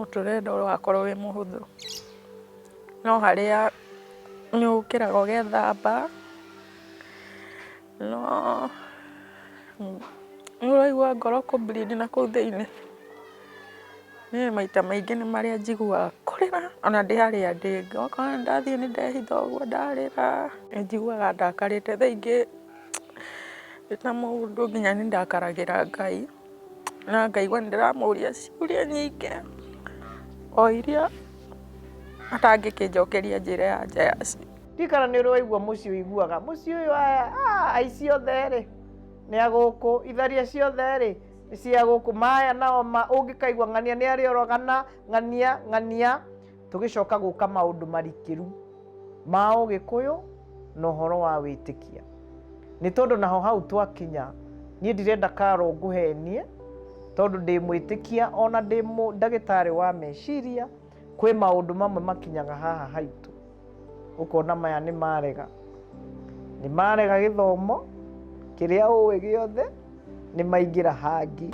Mũtũrĩre ndũgakorwo wĩ mũhũthũ, no harĩa nĩ ũkĩraga ũgethamba, no nĩ ũraigua ngoro kũ bleed nakũu thĩiniĩ. Niĩ maita maingĩ nĩ marĩa njiguaga kũrĩra ona ndĩ harĩa ndĩ, okorwo nĩ ndathiĩ nĩ ndehitha ũguo ndarĩra, nĩ njiguaga ndakarĩte. Thaa ingĩ ndĩ ta mũndũ nginya nĩ ndakaragĩra Ngai. Na ngaigua nĩ ndĩramũria ciũria nyingĩ o iria atangĩkĩnjokeria anjĩre anja yacio. Ndiũĩ kana nĩ ũrĩ waigua mũciĩ ũiguaga, mũciĩ ũyũ aya, aici othe rĩ, nĩ a gũkũ, itharia ciothe rĩ, nĩ cia gũkũ, maya nao ma, ũngĩkaigua ng'ania nĩ arĩ orogana, ng'ania, ng'ania, tũgĩcoka gũka maũndũ marikĩru. Ma Ũgĩkũyũ na ũhoro wa wĩtĩkia. Nĩ tondũ naho hau twakinya, niĩ ndirenda Carol ngũhenie, tondũ ndĩ mwĩtĩkia ona ndĩ ndagĩtarĩ wa meciria, kwĩ maũndũ mamwe makinyaga haha haitũ, ũkona maya nĩ marega. Nĩ marega gĩthomo, kĩrĩa ũĩ gĩothe, nĩ maingĩra hangĩ.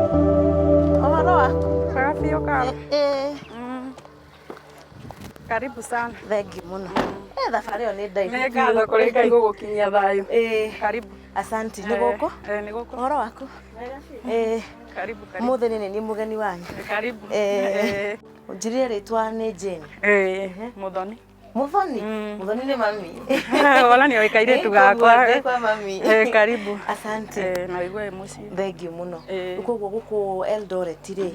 Ũhoro waku? Wega biũ Karo. Ĩĩ. Karibu sana. Thengiũ mũno. Eh, thabarĩ ĩyo nĩ ndaihu. Nĩ ngatho kũrĩ Ngai gũgũkinyia thayũ. Ĩĩ. Karibu. Asanti. Nĩ gũkũ? Eh, nĩ gũkũ. Ũhoro waku? Ĩĩ. Karibu, karibu. Ũmũthĩ nĩ niĩ mũgeni wanyu. Karibu. Eh. Ũnjĩrire rĩtwa nĩ Jane. Eh, Mũthoni. Mũthoni? Mũthoni nĩ mami. Wona nĩ oĩ kairĩtu gakwa. Ndĩ kwa mami. Eh, karibu. Asante. Eh, na ũigue wĩ mũciĩ. Thengiũ mũno. Ĩĩ. Rĩu koguo gũkũ Eldoret rĩ,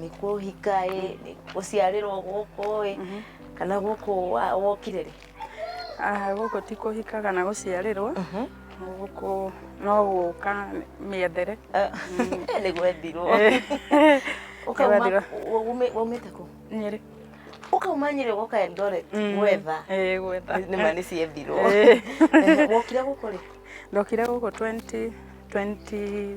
nĩ kũhika ĩ, nĩ gũciarĩrwo gũkũ ĩ, kana gũkũ wokire rĩ? Ah, gũkũ ti kũhika kana gũciarĩrwo. Gũkũ no gũka mĩethere. Nĩ gwethirwo. Eh. Ũkauma Gwethirwo. waumĩte kũ? Nyĩrĩ. Ũkauma Nyĩrĩ ũgoka Eldoret gwetha. Ĩĩ, gwetha. Nĩ ma nĩ ciethirwo. Ĩĩ. Wokire gũkũ rĩ? Ndokire gũkũ 20 20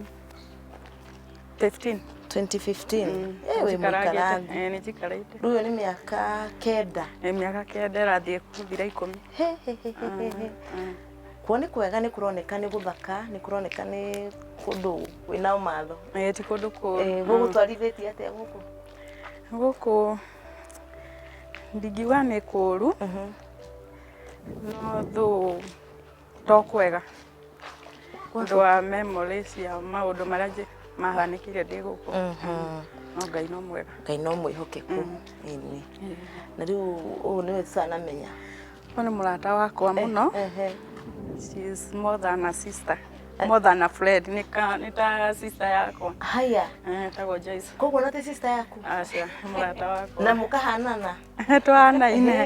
15. 2015. Eh, wĩ Njikarangĩte. mũikarangu. Ĩĩ, nĩ njikarĩte. Rĩu ĩyo nĩ mĩaka kenda. Ĩĩ, mĩaka kenda ĩrathiĩ gũthira 10. He, he, he, he, he, he. Kuo nĩ kwega nĩ kũroneka nĩ gũthaka, nĩ kũroneka nĩ kũndũ kwĩna matho. Ĩĩ, ti kũndũ kũũru. Eh, gũgũtwarithĩtie atĩa gũkũ? Gũkũ ndingiuga nĩ kũũru, no thũ to kwega. Ũndũ wa memory cia maũndũ marĩa mahanĩkire ndĩ gũkũ. No Ngai no mwega. Ngai no mwĩhokeku. Ĩni. Na rĩu ũyũ nĩwe tũtanamenya. Ũyũ nĩ mũrata wakwa mũno. She is more than a sister. More than a friend. Nĩ ka nĩ ta sister yakwa. Haya. Eh, etagwo Joyce. Koguo na ti sister yaku? Aca, nĩ mũrata wakwa. Na mũkahanana? Tũhanaine.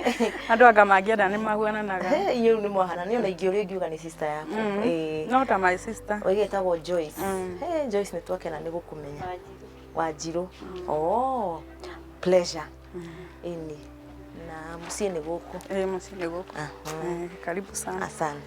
Andũ anga mangĩenda nĩ mahuananaga. He, inyuĩ rĩu nĩ mwahanana. Ona ingĩũria ingiuga nĩ sister yaku. Ĩĩ. No ta my sister. Oiga etagwo Joyce. He, Joyce nĩ twakena nĩ gũkũmenya. Wanjirũ. Oh, pleasure. Ĩni. Na mũciĩ nĩ gũkũ. Ĩĩ, mũciĩ nĩ gũkũ. Eh, karibu sana. Asante.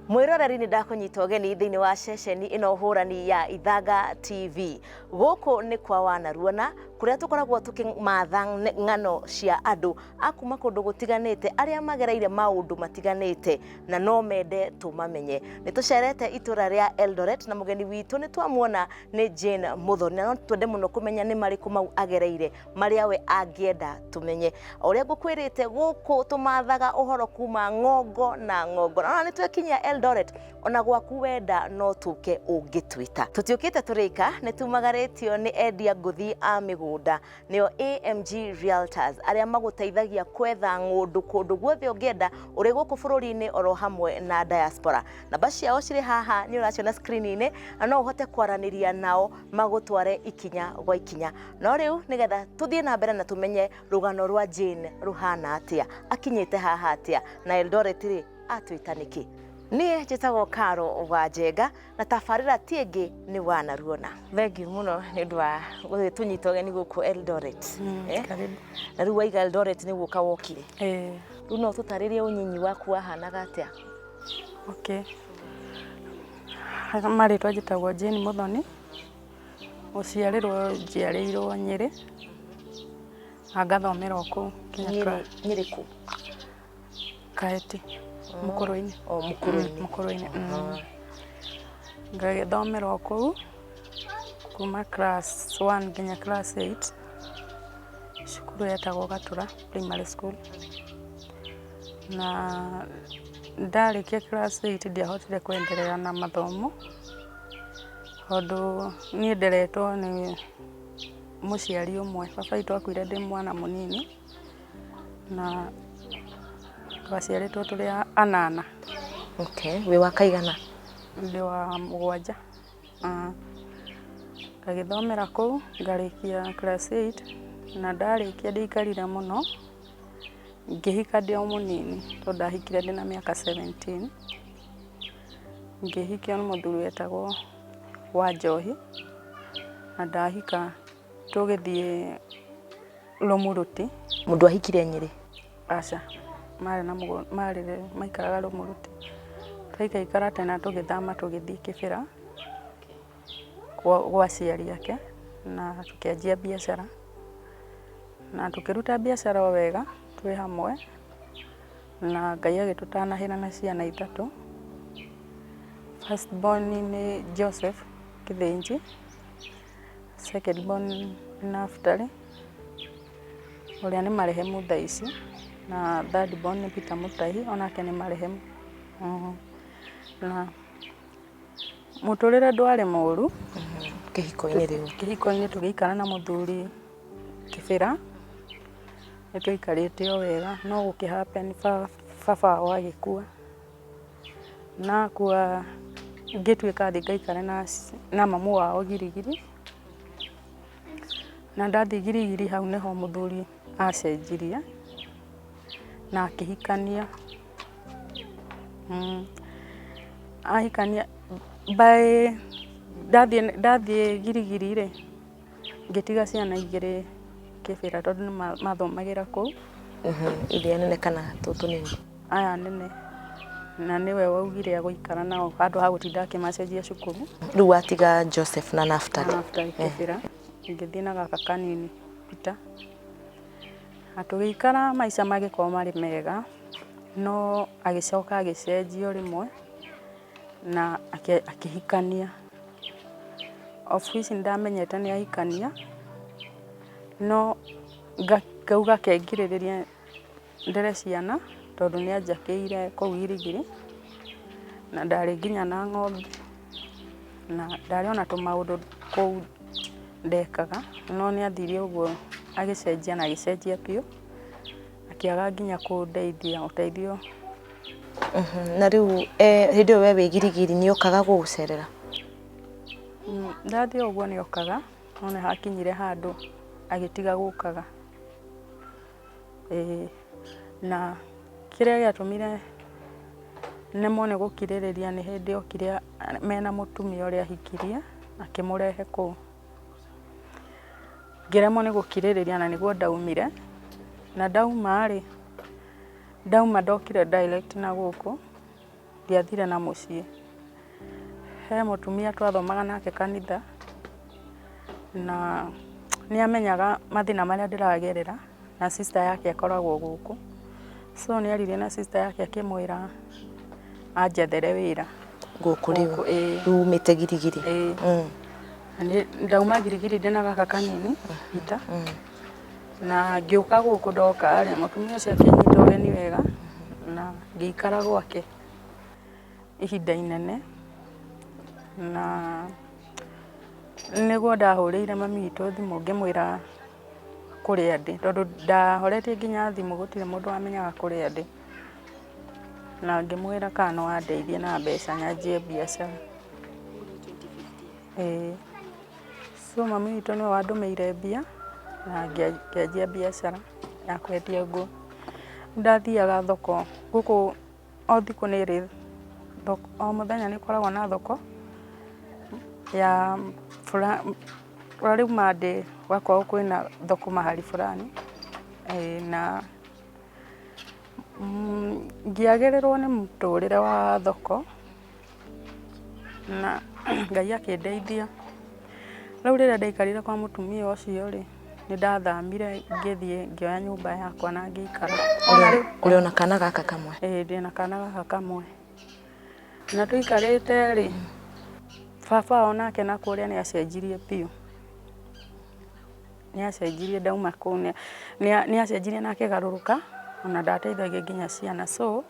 Mwĩroreri nĩ ndakũnyita ũgeni thĩinĩ wa ceceni ĩno hũrani ya Ithanga TV. Gũkũ nĩ kwa Wanaruona kũrĩa tũkoragwo tũkĩmatha ng'ano cia andũ a kuma kũndũ gũtiganĩte arĩa magereire maũndũ matiganĩte na no mende tũmamenye. Nĩ tũcerete itũra rĩa Eldoret na mũgeni witũ nĩ twamuona nĩ Jane Muthoni na no twende mũno kũmenya nĩ marĩkũ mau agereire marĩa we angĩenda tũmenye. O ũrĩa ngũkwĩrĩte gũkũ tũmathaga ũhoro kuma ng'ongo na ng'ongo. Na ona nĩ twekinyia Eldoret ona gwaku wenda no tũke ũngĩtwĩta. Tũtiũkĩte tũrĩ ika, nĩ tumagarĩtio nĩ endia ngũthi a mĩgũnda nĩo AMG Realtors arĩa magũteithagia kwetha ng'ũndũ kũndũ guothe ũngĩenda ũrĩ gũkũ bũrũri-inĩ oro hamwe na diaspora. Namba ciao cirĩ haha nĩ ũraciona screen-inĩ na no ũhote kwaranĩria nao magũtware ikinya gwa ikinya. No rĩu nĩgetha tũthiĩ na mbere na tũmenye rũgano rwa Jane rũhana atĩa, akinyĩte haha atĩa, na Eldoret rĩ atwĩta nĩkĩ. Niĩ njĩtagwo Caro wa Njenga na tabarĩra ti ĩngĩ nĩ Wanaruona. Thengiũ mũno nĩ ũndũ wa gũgĩtũnyita ũgeni gũkũ Eldoret. Eh? Karibu. Na rĩu waiga Eldoret nĩ gũka wokire. Eh, Rĩu no ũtũtarĩrie ũnyinyi waku wahanaga atĩa? okay. Marĩtwa njĩtagwo Jane Muthoni. Gũciarĩrwo njiarĩirwo Nyĩrĩ na ngathomera o kũu nginya Nyĩrĩ Nyĩrĩ kũ? Kaeti Mũkũrwe-inĩ. O Mũkũrwe-inĩ. Mũkũrwe-inĩ. Ngagĩthomera o kũu kuma class 1 nginya class 8. Cukuru yetagwo Gatũra Primary School. Na ndarĩkia class 8 ndiahotire kwendelea na mathomo tondũ niĩ nderetwo nĩ mũciari ũmwe. Baba witũ akuire ndĩ mwana mũnini na twaciarĩtwo tũrĩ anana. Okay, wĩ wa kaigana? Ndĩ wa mũgwanja. Ngagĩthomera kũu ngarĩkia class 8 na ndarĩkia ndiaikarire mũno, ngĩhika ndĩ o mũnini tondũ ndahikire ndĩna mĩaka 17. Ngĩhikio nĩ mũthuri wetagwo Wanjohi na ndahika tũgĩthiĩ Rũmuruti. Mũndũ ahikire Nyĩrĩ? Aca, marĩ na marĩ maikaraga Rũmuruti. Twaikaikara tena tũgĩthama tũgĩthiĩ Kĩbĩra gwa aciari ake na tũkĩanjia biacara. Na tũkĩruta biacara o wega twĩ hamwe na Ngai agĩtũtanahĩra na ciana ithatũ. First born nĩ Joseph Kĩthĩnji, second born nĩ Naftali ũrĩa nĩ marehemu thaa ici, na third born nĩ Peter Mũtahi onake nĩ marehemu. Na mũtũrĩre ndwarĩ mũru. Kĩhiko-inĩ rĩu? Kĩhiko-inĩ tũgĩikara na mũthuri Kĩbĩra, nĩ twaikarĩte o wega no gũkĩ happen baba wao agĩkua. Na akua ngĩtuĩka thiĩ ngaikare na mamu wao Girigiri. Na ndathiĩ Girigiri hau nĩho mũthuri acenjirie na akĩhikania. Ahikania by ndathiĩ Girigiri rĩ, ngĩtiga ciana igĩrĩ Kĩbĩra tondũ nĩ mathomagĩra kũu. Iria nene kana tũtũ tũnini? Aya nene. Na nĩwe waugire agũikara nao handũ ha gũtinda akĩmacenjia cukuru. Rĩu watiga Joseph na Naftali? Na Naftali Kĩbĩra, ngĩthiĩ na gaka kanini Peter. Na tũgĩikara maica magĩkorwo marĩ mega, no agĩcoka agĩcenjia o rĩmwe na akĩhikania. Of which nĩndamenyete nĩ ahikania, no ngauga ke ngirĩrĩrie ndere ciana tondũ nĩ anjakĩire kũu Girigiri na ndarĩ nginya na ng'ombe na ndarĩ ona tũmaũndũ kũu ndekaga, no nĩ athire ũguo agĩcenjia na agĩcenjia biũ, akĩaga nginya kũndeithia ũteithio. Na rĩu hĩndĩ ĩyo we wĩ Girigiri nĩ okaga gũgũcerera? Ndathiĩ ũguo nĩ okaga, no nĩ hakinyire handũ agĩtiga gũkaga. Ĩĩ na kĩrĩa gĩatũmire nemwo nĩ gũkirĩrĩria nĩ hĩndĩ okire mena mũtumia ũrĩa ahikirie akĩmũrehe kũu. Ngĩremwo nĩ gũkirĩrĩria na nĩguo ndaumire, na ndauma rĩ, ndauma ndokire direct na gũkũ, ndiathire na mũciĩ. He mũtumia twathomaga nake kanitha, na nĩ amenyaga mathĩna marĩa ndĩragerera, na sister yake akoragwo gũkũ. So nĩ aririe na sister yake akĩmwĩra anjethere wĩra. Gũkũ rĩu? Ĩĩ. Rĩu umĩte Girigiri? Ĩĩ. Ndauma Girigiri ndĩna gaka kanini ita, na ngĩũka gũkũ ndoka rĩ, mũtumia ũcio akĩnyita ũgeni wega na ngĩikara gwake ihinda inene, na nĩguo ndahũrĩire mami witũ thimũ ngĩmwĩra kũrĩa ndĩ, tondũ ndahoretie nginya thimũ gũtirĩ mũndũ wamenyaga kũrĩa ndĩ, na ngĩmwĩra kana no andeithie na mbeca nyanjie biacara. Ĩĩ. So mami witũ nĩwe wandũmĩire mbia na ngĩanjia biacara ya kwendia nguo. Ndathiaga thoko gũkũ o thikũ nĩ ĩrĩ thoko, o mũthenya nĩ ĩkoragwo na thoko ya rĩu Monday gũgakorwo kwĩna thoko mahali fulani na ngĩagĩrĩrwo nĩ mũtũrĩre wa thoko na Ngai akĩndeithia. Rĩu rĩrĩa ndaikarire kwa mũtumia ũcio rĩ, nĩ ndathamire ngĩthiĩ ngĩoya nyũmba yakwa na ngĩikara. Ona rĩu Ũrĩ ona kana gaka kamwe? Ĩĩ, ndĩna kana gaka kamwe. Na tũikarĩte rĩ, baba wao nake na kũrĩa nĩ acenjirie biũ. Nĩ acenjirie ndauma kũu, nĩ acenjirie na akĩgarũrũka, ona ndateithagia nginya ciana. So,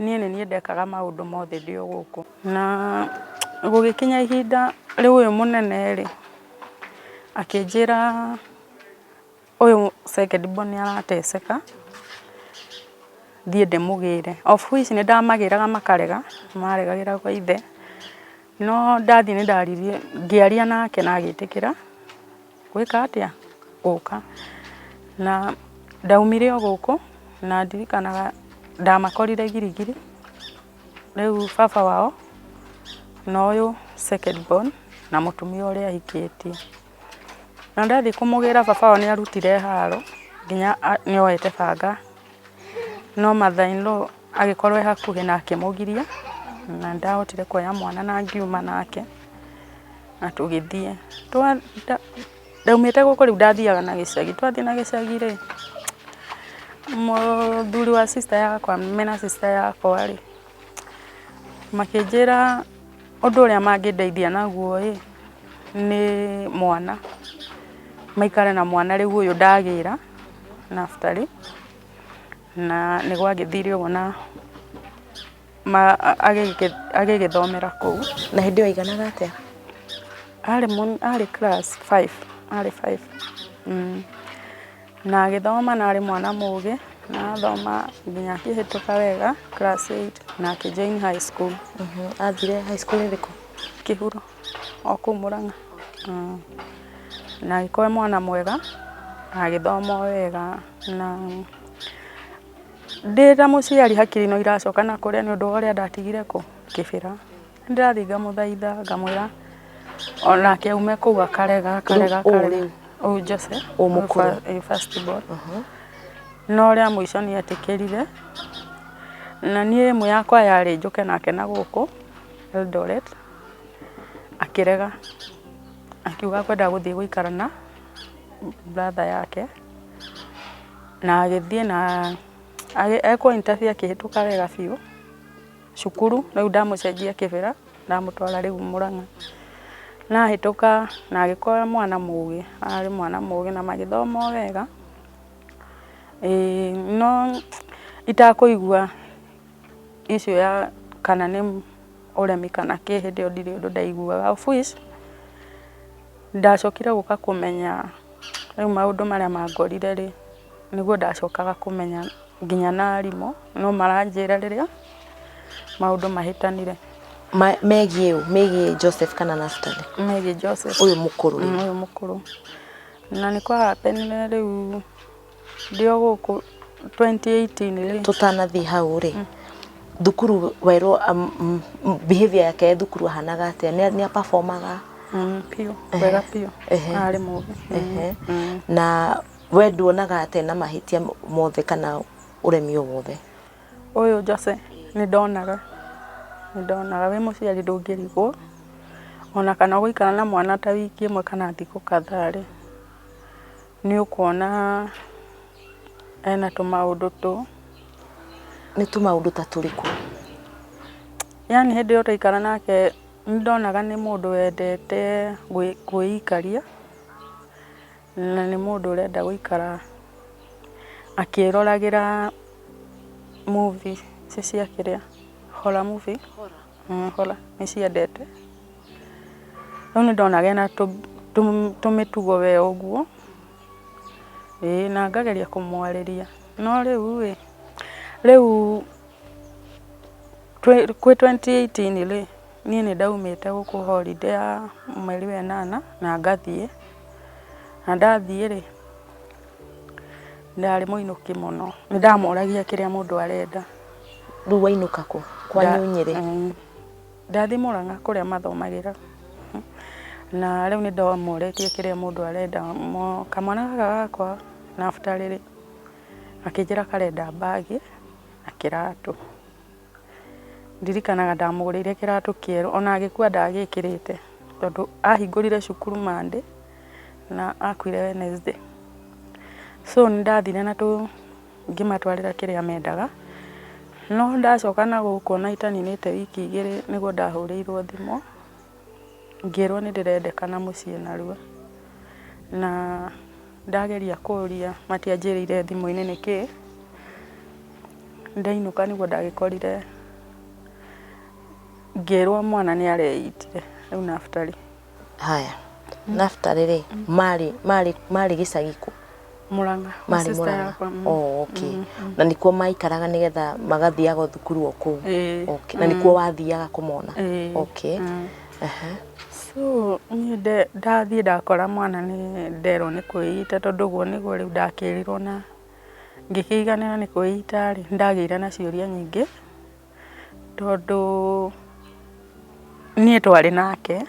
niĩ nĩ niĩ ndekaga maũndũ mothe ndĩ o gũkũ. Na gũgĩkinya ihinda rĩu ũyũ mũnene rĩ, akĩnjĩra ũyũ second born nĩ arateceka, thiĩ ndĩmũgĩre. Of which nĩ ndamagĩraga makarega, maregagĩra gwa ithe. No ndathiĩ nĩ ndaririe, ngĩaria nake na agĩtĩkĩra gwĩka atĩa, gũka. Na ndaumire o gũkũ na ndirikanaga ndamakorire Girigiri. Rĩu baba wao na ũyũ second born na mũtumia ũrĩa ahikĩtie. Na ndathiĩ kũmũgĩra baba wao nĩ arutire haro nginya nĩ oete banga. No mother in law agĩkorwo e hakuhĩ na akĩmũgiria na nĩndahotire kuoya mwana na ngiuma nake na tũgĩthiĩ. Ndaumĩte gũkũ rĩu ndathiaga na gĩcagi, twathiĩ na gĩcagi rĩ, mũthuri wa sister yakwa mena sister yakwa rĩ, makĩnjĩra ũndũ ũrĩa mangĩndeithia naguo ĩ, nĩ mwana, maikare na mwana rĩu ũyũ ndagĩra Naftali, na nĩ gwagĩthire ũguo na agĩgĩthomera kũu. Na hĩndĩ ĩyo aiganaga atĩa? Arĩ class 5, arĩ 5. Na agĩthoma na arĩ mwana mũgĩ, na athoma nginya akĩhĩtũka wega class 8 na akĩ join high school. Athire high school ĩrĩkũ? Kĩhuro, o kũu Mũrang'a. Na agĩkorwo e mwana mwega, agĩthoma o wega na ndĩ ta mũciari hakiri no iracoka na kũrĩa nĩ ũndũ wa ũrĩa ndatigire kũ Kĩbĩra. Nĩndĩrathiĩ ngamũthaitha ngamwĩra onake aume kũu akarega akarega akarega. Ũyũ Jose, Ũyũ mũkũrũ. First born. No rĩa mũico nĩ etĩkĩrire na niĩ ĩmwe yakwa yarĩ njũke nake na gũkũ Eldoret, akĩrega akiuga akwenda gũthiĩ gũikara na brother yake na agĩthiĩ na ekwo interview akĩhĩtũka wega biũ cukuru. Rĩu ndamũcenjia Kĩbĩra ndamũtwara rĩu Mũrang'a na ahĩtũka na agĩkorwo e mwana mũgĩ, arĩ mwana mũgĩ na magĩthoma o wega. Ĩĩ, no itakũigua issue ya kana nĩ ũremi kana kĩ, hĩndĩ ĩyo ndirĩ ũndũ ndaiguaga, of which ndacokire gũka kũmenya rĩu maũndũ marĩa mangorire rĩ, nĩguo ndacokaga kũmenya nginya na arimũ no maranjĩra rĩrĩa maũndũ mahĩtanire. Megiĩ ũ? Megiĩ Joseph kana Naftali? Megiĩ Joseph. Ũyũ mũkũrũ rĩu? Ũyũ mũkũrũ. Na nĩ kwa happenire rĩu ndĩ o gũkũ 2018 rĩ. Tũtanathiĩ hau rĩ, thukuru werwo behavior yake thukuru ahanaga atĩa? Nĩ performaga? Biũ, wega biũ. Arĩ mũgĩ. Na we nduonaga atĩ na mahĩtia mothe kana ũremi o wothe? Ũyũ Jose nĩ ndonaga, nĩ ndonaga wĩ mũciari ndũngĩrigwo ona kana gũikara na mwana ta wiki ĩmwe kana thikũ kadhaa rĩ, nĩ ũkuona ena tũmaũndũ tũ. Nĩ tũmaũndũ ta tũrĩkũ? Yani hĩndĩ ĩyo twaikara nake nĩ ndonaga nĩ mũndũ wendete kwĩikaria na nĩ mũndũ ũrenda gũikara akĩroragĩra movie ici cia kĩrĩa, horror movie, horror nĩ ciendete. Rĩu nĩ ndonaga ena tũmĩtugo we ũguo, ĩĩ na ngageria kũmwarĩria. No rĩu ĩ, rĩu kwĩ 2018 rĩ, niĩ nĩ ndaumĩte gũkũ holiday ya mweri wa ĩnana na ngathiĩ, na ndathiĩ rĩ, ndarĩ mũinũki mũno, nĩ ndamoragia kĩrĩa mũndũ arenda. Rĩu wainũka kũ? Kwanyu Nyĩrĩ? Ndathiĩ Mũrang'a kũrĩa mathomagĩra, na rĩu nĩ ndamoretie kĩrĩa mũndũ arenda. Kamwana gaka gakwa Naftali rĩ, gakĩnjĩra karenda mbagi na kĩratũ. Ndirikanaga ndamũgũrĩire kĩratũ kĩerũ ona agĩkua ndagĩkĩrĩte. Tondũ ahingũrire cukuru Monday na akuire Wednesday. So nĩ ndathire na ngĩmatwarĩra kĩrĩa mendaga. No ndacoka na gũkũ ona itaninĩte wiki 2 nĩguo ndahũrĩirwo thimũ, ngĩrwo nĩ ndĩrendekana mũciĩ narua. Na ndageria kũria matianjĩrĩire thimũ-inĩ nĩkĩ. Ndainũka nĩguo ndagĩkorire ngĩrwo mwana nĩ areitire rĩu Naftali. Haya, Naftali rĩ, marĩ gĩcagi kũ? Murang'a. Marĩ sister Murang'a. yakwa. Oh, okay. Na nikuo maikaraga nĩgetha magathiaga thukuru o kũu? Ĩĩ. Okay. Na nikuo wathiaga kũmona? Ĩĩ. Okay. Aha. So niĩ ndathiĩ ndakora mwana nĩ nderwo nĩ kwĩita, tondũ ũguo nĩguo rĩu ndakĩrirwo na ngĩkĩiganĩra nĩ kwĩita rĩ, nĩndagĩire na ciũria nyingĩ, tondũ niĩ twarĩ nake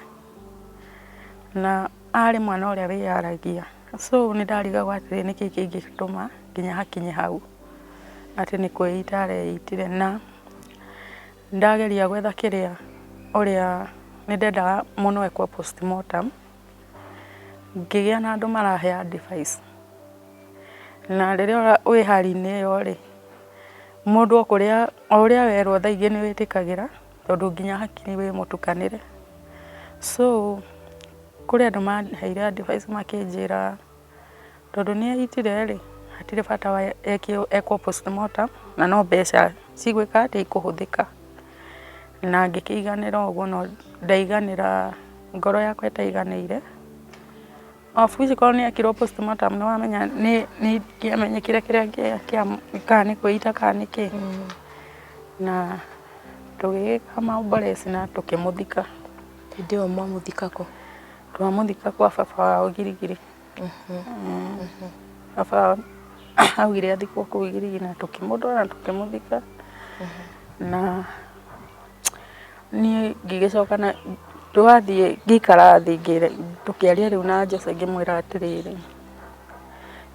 na arĩ mwana ũrĩa wĩyaragia. So nĩ ndarigagwo atĩrĩrĩ, nĩkĩ kĩngĩtũma nginya hakinye hau atĩ nĩ kwĩita areitire. Na ndageria gwetha kĩrĩa ũrĩa nĩ ndendaga mũno ekwo postmortem, ngĩgĩa na andũ marahe advice. Na rĩrĩa wĩ hali-inĩ ĩyo rĩ, mũndũ o kũrĩa o ũrĩa werwo thaa ingĩ nĩ wĩtĩkagĩra, tondũ nginya hakiri wĩ mũtukanĩre. So kũrĩ andũ maheire advice makĩnjĩra tondũ nĩ eitire rĩ, hatirĩ bata wa ekwo postmortem, na no mbeca cigwĩka atĩa, ikũhũthĩka. Na ngĩkĩiganĩra ũguo, no ndaiganĩra, ngoro yakwa ĩtaiganĩire. Of which korwo nĩ ekirwo postmortem, nĩ wamenya nĩ kĩamenyekire kĩrĩa kĩa kana nĩ kwĩita kana nĩ kĩ. Na tũgĩgĩka maombolezi na tũkĩmũthika. Hĩndĩ ĩyo mwamũthika kũ? Twamũthika kwa baba wao Girigiri. Baba wao augire athikwo kũu Girigiri, na tũkĩmũtwara na tũkĩmũthika. Na niĩ ngĩgĩcoka na twathiĩ ngĩikara thĩ tũkĩaria rĩu na Jose, ngĩmwĩra atĩrĩrĩ,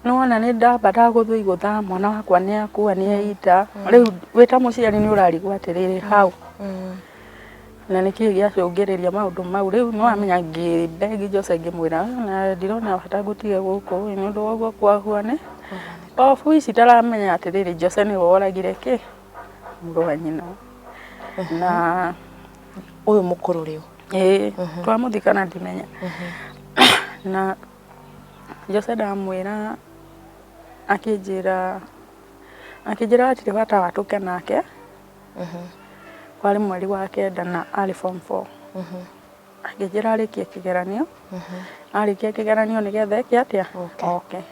nĩwona nĩ ndamba ndagũthwo igũtha, mwana wakwa nĩ akua, nĩ eita. Rĩu wĩ ta mũciari nĩ ũrarigwo atĩrĩrĩ, how na nĩkĩ gĩacũngĩrĩria maũndũ mau. Rĩu nĩ wamenya ngĩ-beg Jose, ngĩmwĩra na ndirona bata ngũtige gũkũ nĩ ũndũ wa ũguo kwahuane. Of which itaramenya atĩrĩrĩ, Jose nĩwe woragire kĩ mũrũ wa nyina. Na Ũyũ mũkũrũ rĩu? Ĩĩ, twamũthika na ndimenya. Na Jose ndamwĩra akĩnjĩra hatirĩ bata wa tũke nake. Kwarĩ mweri wa 9 na arĩ form 4. Akĩnjĩra arĩkie kĩgeranio, arĩkia kĩgeranio nĩgetha eke atĩa, oke.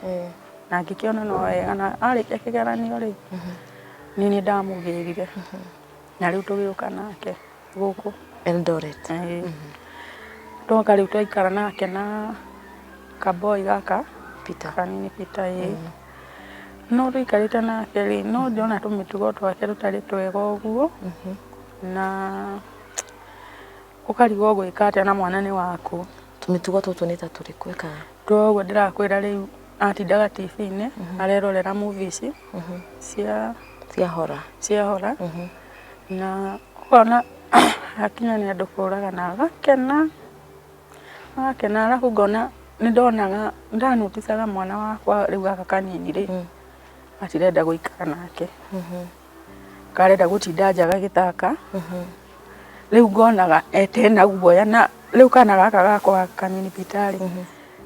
Na ngĩkĩona no wega, na arĩkia kĩgeranio rĩ, niĩ nĩ ndamũgĩrire na rĩu tũgĩũka nake gũkũ Eldoret. Ĩĩ. Twoka rĩu twaikara nake na kaboi gaka Peter. Kanini, Peter, ĩĩ. No tũikarĩte nake rĩ, no ndĩrona tũmĩtugo twake tũtarĩ twega ũguo, na ũkarigwo gwĩka atĩa na mwana nĩ waku. Tũmĩtugo tũtũ nĩ ta tũrĩkũ ekaga? Toguo ndĩrakwĩra, rĩu atindaga TV-inĩ arerorera movies cia Cia hora. Cia hora, na ũkona hakinya nĩ andũ kũragana agakena agakena. Arabu ngona nĩ ndonaga ndanoticaga mwana wakwa rĩu gaka kanini rĩ, gatirenda gũikara nake, karenda gũtinda nja gagĩthaka. Rĩu ngonaga etena guoya, na rĩu kana gaka gakwa kanini Peter rĩ,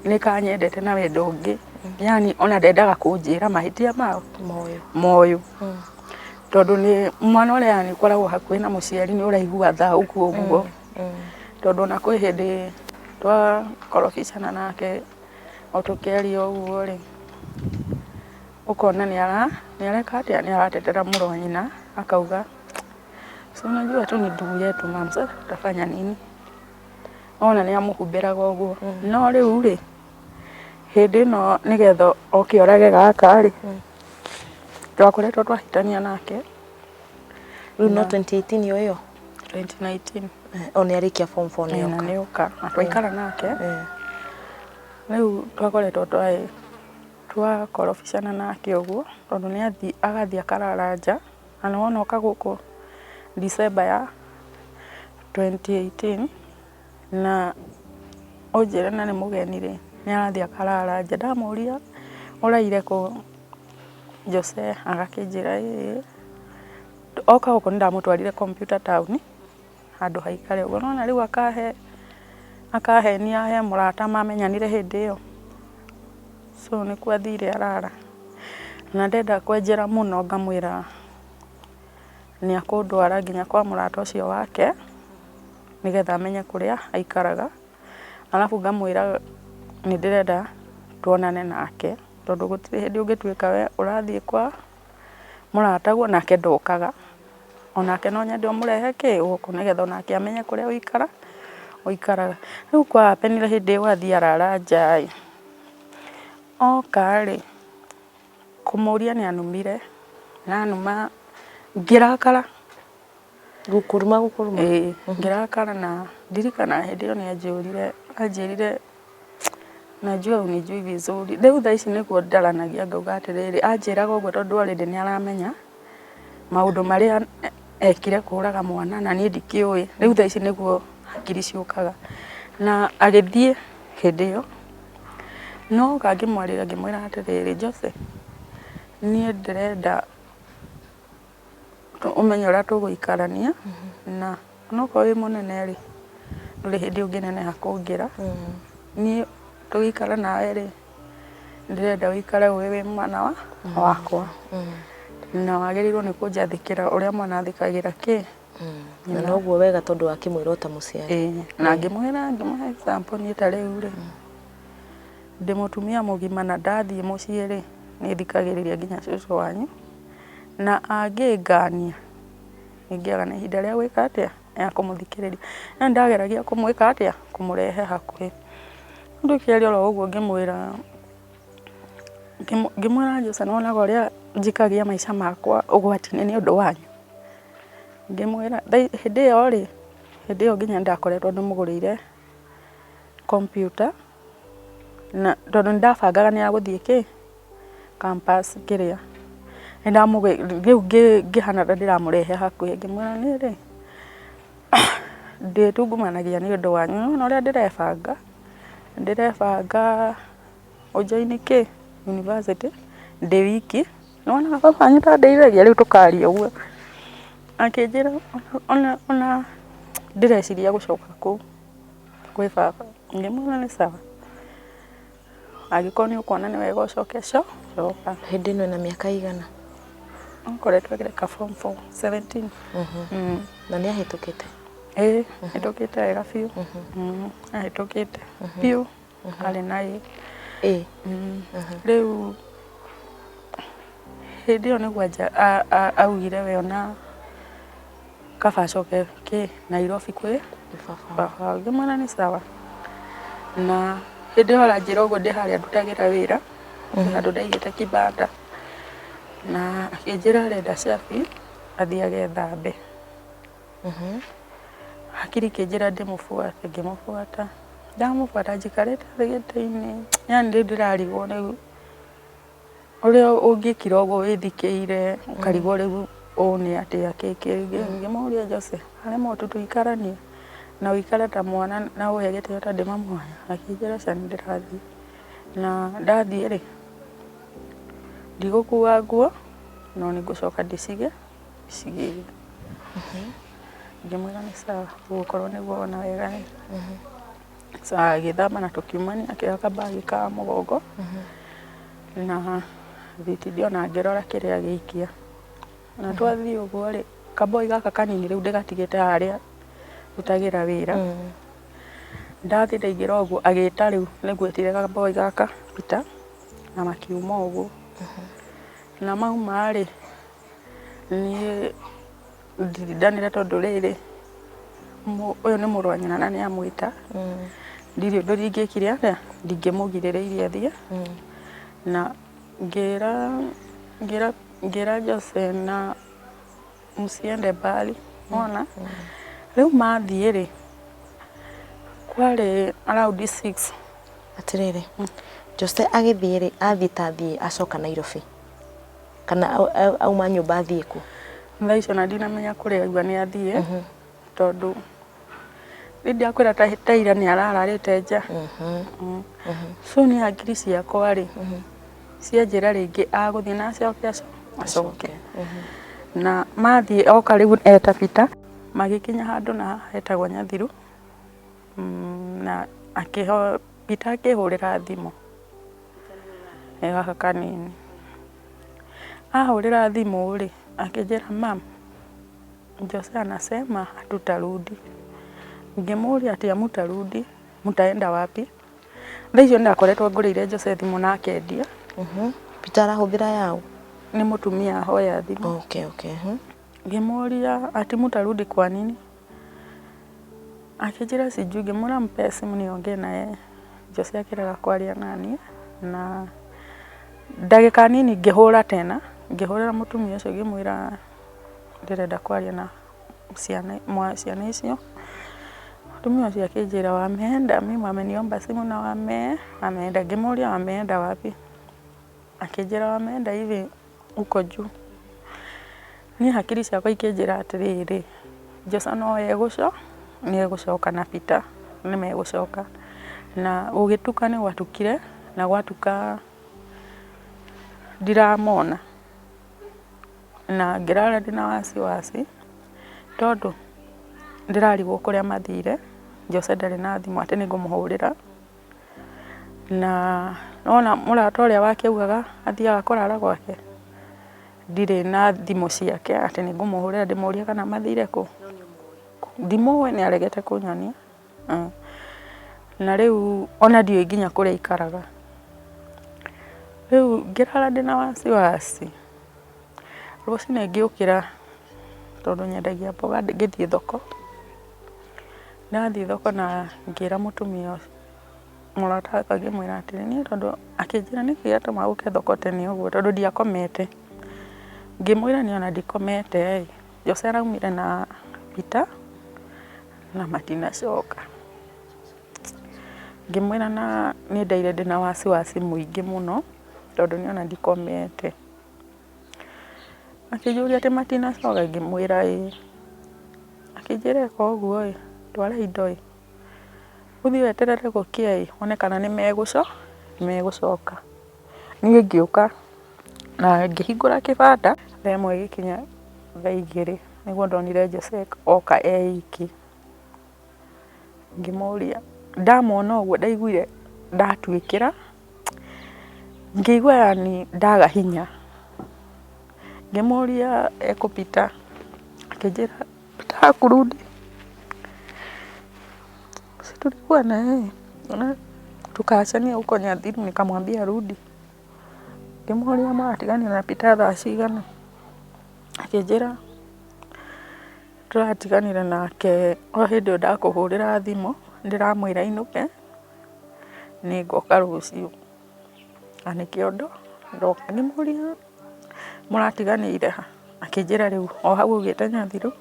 nĩ kanyendete na wendo ũngĩ, yani ona ndendaga kũnjĩra mahĩtia mao. Moyo. Moyo, tondũ nĩ mwana ũrĩa yani ũkoragwo hakuhĩ na mũciari, nĩ ũraigua tha ũguo ũguo, tondũ ona kwĩ hĩndĩ twakorobicana nake o tũkĩaria ũguo rĩ, ũkona nĩ areka atĩa, nĩ aratetera mũrũ wa nyina, akauga, "Si unajua tu ni ndugu yetu, mam, sasa tutafanya nini?" Ona nĩ amũhumbĩraga ũguo. No rĩu rĩ, hĩndĩ ĩno nĩgetha oke orage gaka rĩ, twakoretwo twahĩtania nake. Rĩu no 2018 yo ĩyo? 2019. O nĩ arĩkia form 4 nĩ Na oka. Nĩ oka na twaikara nake. Rĩu twakoretwo twakorobicana nake ũguo, tondũ nĩ athiĩ agathiĩ akarara nja, na nĩ wona oka gũkũ December ya 2018, na Ũnjĩre na nĩ mũgeni rĩ, nĩ arathiĩ akarara nja. Ndamũria ũraire kũ? Jose agakĩnjĩra ĩĩ. Oka gũkũ nĩ ndamũtwarire computer town handũ haikare ũguo. Nĩwona rĩu akahe akahenia he mũrata mamenyanire hĩndĩ ĩyo. So nĩkuo athire arara. Na ndenda kwenjera mũno ngamwĩra nĩ akũndwara nginya kwa mũrata ũcio wake nĩgetha amenye kũrĩa aikaraga. Arabu ngamwĩra nĩ ndĩrenda tuonane nake tondũ gũtirĩ hĩndĩ ũngĩtuĩka we ũrathiĩ kwa mũrataguo nake ndokaga. Onake no nyende ũmũrehe kĩ gũkũ nĩgetha onake amenye kũrĩa ũikaraga. Rĩu kwa happen ire hĩndĩ ĩyo athiĩ arara nja ĩ, oka rĩ, kũmũria nĩ anumire, na anuma ngĩrakara. Gũkũruma gũkũruma? Ĩĩ, ngĩrakara na ndirikanaga hĩndĩ ĩyo nĩ anjũrire, anjĩrire najua hunijui vizuri. Rĩu thaa ici nĩguo ndaranagia ngauga atĩrĩrĩ, anjĩraga ũguo tondũ already nĩ aramenya maũndũ marĩa ekire kũraga mwana na niĩ ndikĩũĩ. Rĩu thaa ici nĩguo hakiri ciũkaga. Na agĩthiĩ hĩndĩ ĩyo, no oka ngĩmwarĩria ngĩmwĩra atĩrĩrĩ, Jose, niĩ ndĩrenda ũmenye ũrĩa tũgũikarania na onokorwo wĩ mũnene rĩ, ndũrĩ hĩndĩ ũngĩneneha kũngĩra. Niĩ tũgĩikara nawe rĩ, ndĩrenda ũikare ũĩ wĩ mwana wakwa na wagĩrĩirwo nĩ kũnjathĩkĩra ũrĩa mwana athĩkagĩra kĩ? Na noguo wega tondũ wakĩmwĩra o ta mũciari. Ĩĩ, na ngĩmwĩra ngĩmũhe example niĩ ta rĩu rĩ, ndĩ mũtumia mũgima na ndathiĩ mũciĩ rĩ, nĩ thikagĩrĩria nginya cũcũ wanyu, na angĩngania, nĩ ngĩaga na ihinda rĩa gwĩka atĩa, rĩa kũmũthikĩrĩria. No nĩ ndageragia kũmwĩka atĩa, kũmũrehe hakuhĩ. Ndũkĩaria oro ũguo ngĩmwĩra, ngĩmwĩra Jose nĩ wonaga ũrĩa njikagia maica makwa ũgwati-inĩ nĩ ũndũ wanyu. Ngĩmwĩra, hĩndĩ ĩyo rĩ, hĩndĩ ĩyo nginya nĩ ndakoretwo ndĩmũgũrĩire kompiuta, na tondũ nĩ ndabangaga nĩ agũthiĩ kĩ, campus kĩrĩa, nĩ rĩu ngĩhana ta ndĩramũrehe hakuhĩ ngĩmwĩra niĩ rĩ, ndĩtungumanagia nĩ ũndũ wanyu, nĩ wona ũrĩa ndĩrebanga, ndĩrebanga ũnjoini kĩ, university ndĩ wiki, nĩ wonaga baba wanyu ta andeithagia rĩu tũkaria ũguo, akĩnjĩra ona ona ndĩreciria gũcoka kũu kwĩ baba, ngĩmwĩra nĩ sawa, angĩkorwo nĩ ũkuona nĩ wega ũcoke coka. Hĩndĩ ĩno ena mĩaka ĩigana? Akoretwo agĩka form four, 17. Na nĩ ahĩtũkĩte? Ĩĩ, ahĩtũkĩte wega biũ. Ahĩtũkĩte biũ, arĩ na A. Ĩ. Rĩu hĩndĩ ĩyo nĩguo augire we ona kaba acoke kĩ Nairobi kwĩ baba. Ngĩmwĩra nĩ sawa. Na hĩndĩ ĩyo aranjĩra ũguo ndĩ harĩa ndutagĩra wĩra, handũ ndaigĩte kibanda. Na akĩnjĩra arenda cabi athiĩ agethambe. Hakiri ikĩnjĩra ndĩmũbuate, ngĩmũbuata. Ndamũbuata njikarĩte thĩ gĩtĩ-inĩ, yani rĩu ndĩrarigwo rĩu ũrĩa ũngĩkira ũguo wĩthikĩire, ũkarigwo rĩu ũũ nĩ atĩa kĩ kĩ. Ngĩmũria Jose, aremwo tu tũikaranie na ũikare ta mwana na ũhe gĩtĩo ta ndĩ mamu wanyu? Akĩnjĩra aca nĩ ndĩrathiĩ. Na ndathiĩ rĩ, ndigũkua nguo no nĩ ngũcoka ndĩcige ndĩcigĩre. Ngĩmwĩra nĩ sawa, ũgũkorwo nĩguo wona wega rĩ. Sawa, agĩthamba na tũkiumania akĩoya kabagi ka mũgongo na thitindi ona ngĩrora kĩrĩa agĩikia. Na twathiĩ ũguo rĩ, kaboi gaka kanini rĩu ndĩgatigĩte harĩa ndutagĩra wĩra. Ndathiĩ ndaingĩra ũguo agĩta rĩu nĩguo etire kaboi gaka Peter na makiuma ũguo. Na mauma rĩ, niĩ ndirindanire tondũ rĩrĩ, ũyũ nĩ mũrũ wa nyina na nĩ amwĩta. Ndirĩ ũndũ ingĩkire atĩa, ndingĩmũgirĩrĩirie athiĩ. Na ngĩra ngĩra ngĩra Jose na msiende mbali, wona. Rĩu mathiĩ rĩ, kwarĩ around 6. Atĩrĩrĩ, Jose agĩthiĩ rĩ, athiĩ ta athiĩ acoka Nairobi? Kana auma nyũmba athiĩ kũ? Thaa icio ona ndinamenya kũrĩa aigua nĩ athiĩ, tondũ Rĩu ndakwĩra ta ira nĩ arararĩte nja. So niĩ hakiri ciakwa rĩ, cianjĩra rĩngĩ agũthiĩ na acoke acoke. Na mathiĩ oka rĩu eta Peter, magĩkinya handũ na haha hetagwo Nyathiru, na akĩho Peter akĩhũrĩra thimũ gaka kanini. Ahũrĩra thimũ rĩ, akĩnjĩra, "Mum, Jose anasema hatutarudi." Ngĩmũria, "Ati hamutarudi, mtaenda wapi?" Thaa icio nĩndakoretwo ngũrĩire Jose thimũ na akendia. Peter arahũthĩra yaũ? Nĩ mũtumia ahoya thimũ. Okay. Ngĩmũria, "Ati mutarudi kwa nini?" Akĩnjĩra, "Sijui." Ngĩmwĩra, "Mpe simu niongee na yeye." Jose akĩrega kwaria naniĩ na ndagĩka nini ngĩhũra tena, ngĩhũrĩra mũtumia ũcio ngĩmwĩra ndĩrenda kwaria na ciana ciana icio. Mũtumia ũcio akĩnjĩra, "Wameenda, mimi wameniomba simu na wameenda." Ngĩmũria, "Wameenda wapi?" Akĩnjĩra, "Wameenda hivi huko juu." Niĩ hakiri ciakwa ikĩnjĩra atĩrĩrĩ, Jose no egũco nĩ egũcoka na Peter nĩ megũcoka. Na gũgĩtuka nĩ gwatukire na gwatuka ndiramona. Na ngĩrara ndĩna wasiwasi tondũ ndĩrarigwo kũrĩa mathire. Jose ndarĩ na thimũ atĩ nĩngũmũhũrĩra. Na nĩwona mũrata ũrĩa wake augaga athiaga kũrara gwake, ndirĩ na thimũ ciake atĩ nĩngũmũhũrĩra ndĩmũrie kana mathire kũ. Ndimũĩ, nĩ aregete kũnyonia. Na rĩu ona ndiũĩ nginya kũrĩa aikaraga. Rĩu ngĩrara ndĩna wasiwasi. Rũcinĩ ngĩũkĩra tondũ nyendagia mboga ngĩthiĩ thoko. Ndathiĩ thoko na ngĩra mũtumia ũcio mũrata wakwa ngĩmwĩra atĩrĩ, niĩ tondũ akĩnjĩra nĩkĩ gĩatũma ũke thoko tene ũguo tondũ ndiakomete. Ngĩmwĩra niĩ ona ndikomete ĩ, Jose araumire na Peter na matinacoka. Ngĩmwĩra na niĩ ndaire ndĩna wasiwasi mũingĩ mũno tondũ niĩ ona ndikomete. Akĩnjũria atĩ matinacoka, ngĩmwĩra ĩĩ. Akĩnjĩra eka ũguo ĩ, twara indo ĩ, ũthiĩ weterere gũkĩe ĩ, wone kana nĩ megũcoka. Niĩ ngĩũka na ngĩhingũra kĩbanda thaa 1 ĩgĩkinya thaa 2 nĩguo ndonire Jose oka e iki. Ngĩmũria, ndamwona ũguo ndaiguire ndatuĩkĩra, ngĩigua yani ndaga hinya. Ngĩmũria ekũ Peter, akĩnjĩra Peter hakurudi. Si tulikuwa na yeye tukaachania huko Nyathiru, nikamwambia rudi. Ngĩmũria mũratiganire na Peter thaa cigana? Akĩnjĩra tũratiganire nake o hĩndĩ ĩyo ndakũhũrĩra thimũ ndĩramwĩra ainũke nĩ ngoka rũciũ. Na nĩkĩo ndoka. Ngĩmũria mũratiganĩire ha? Akĩnjĩra rĩu o hau augĩte Nyathiru.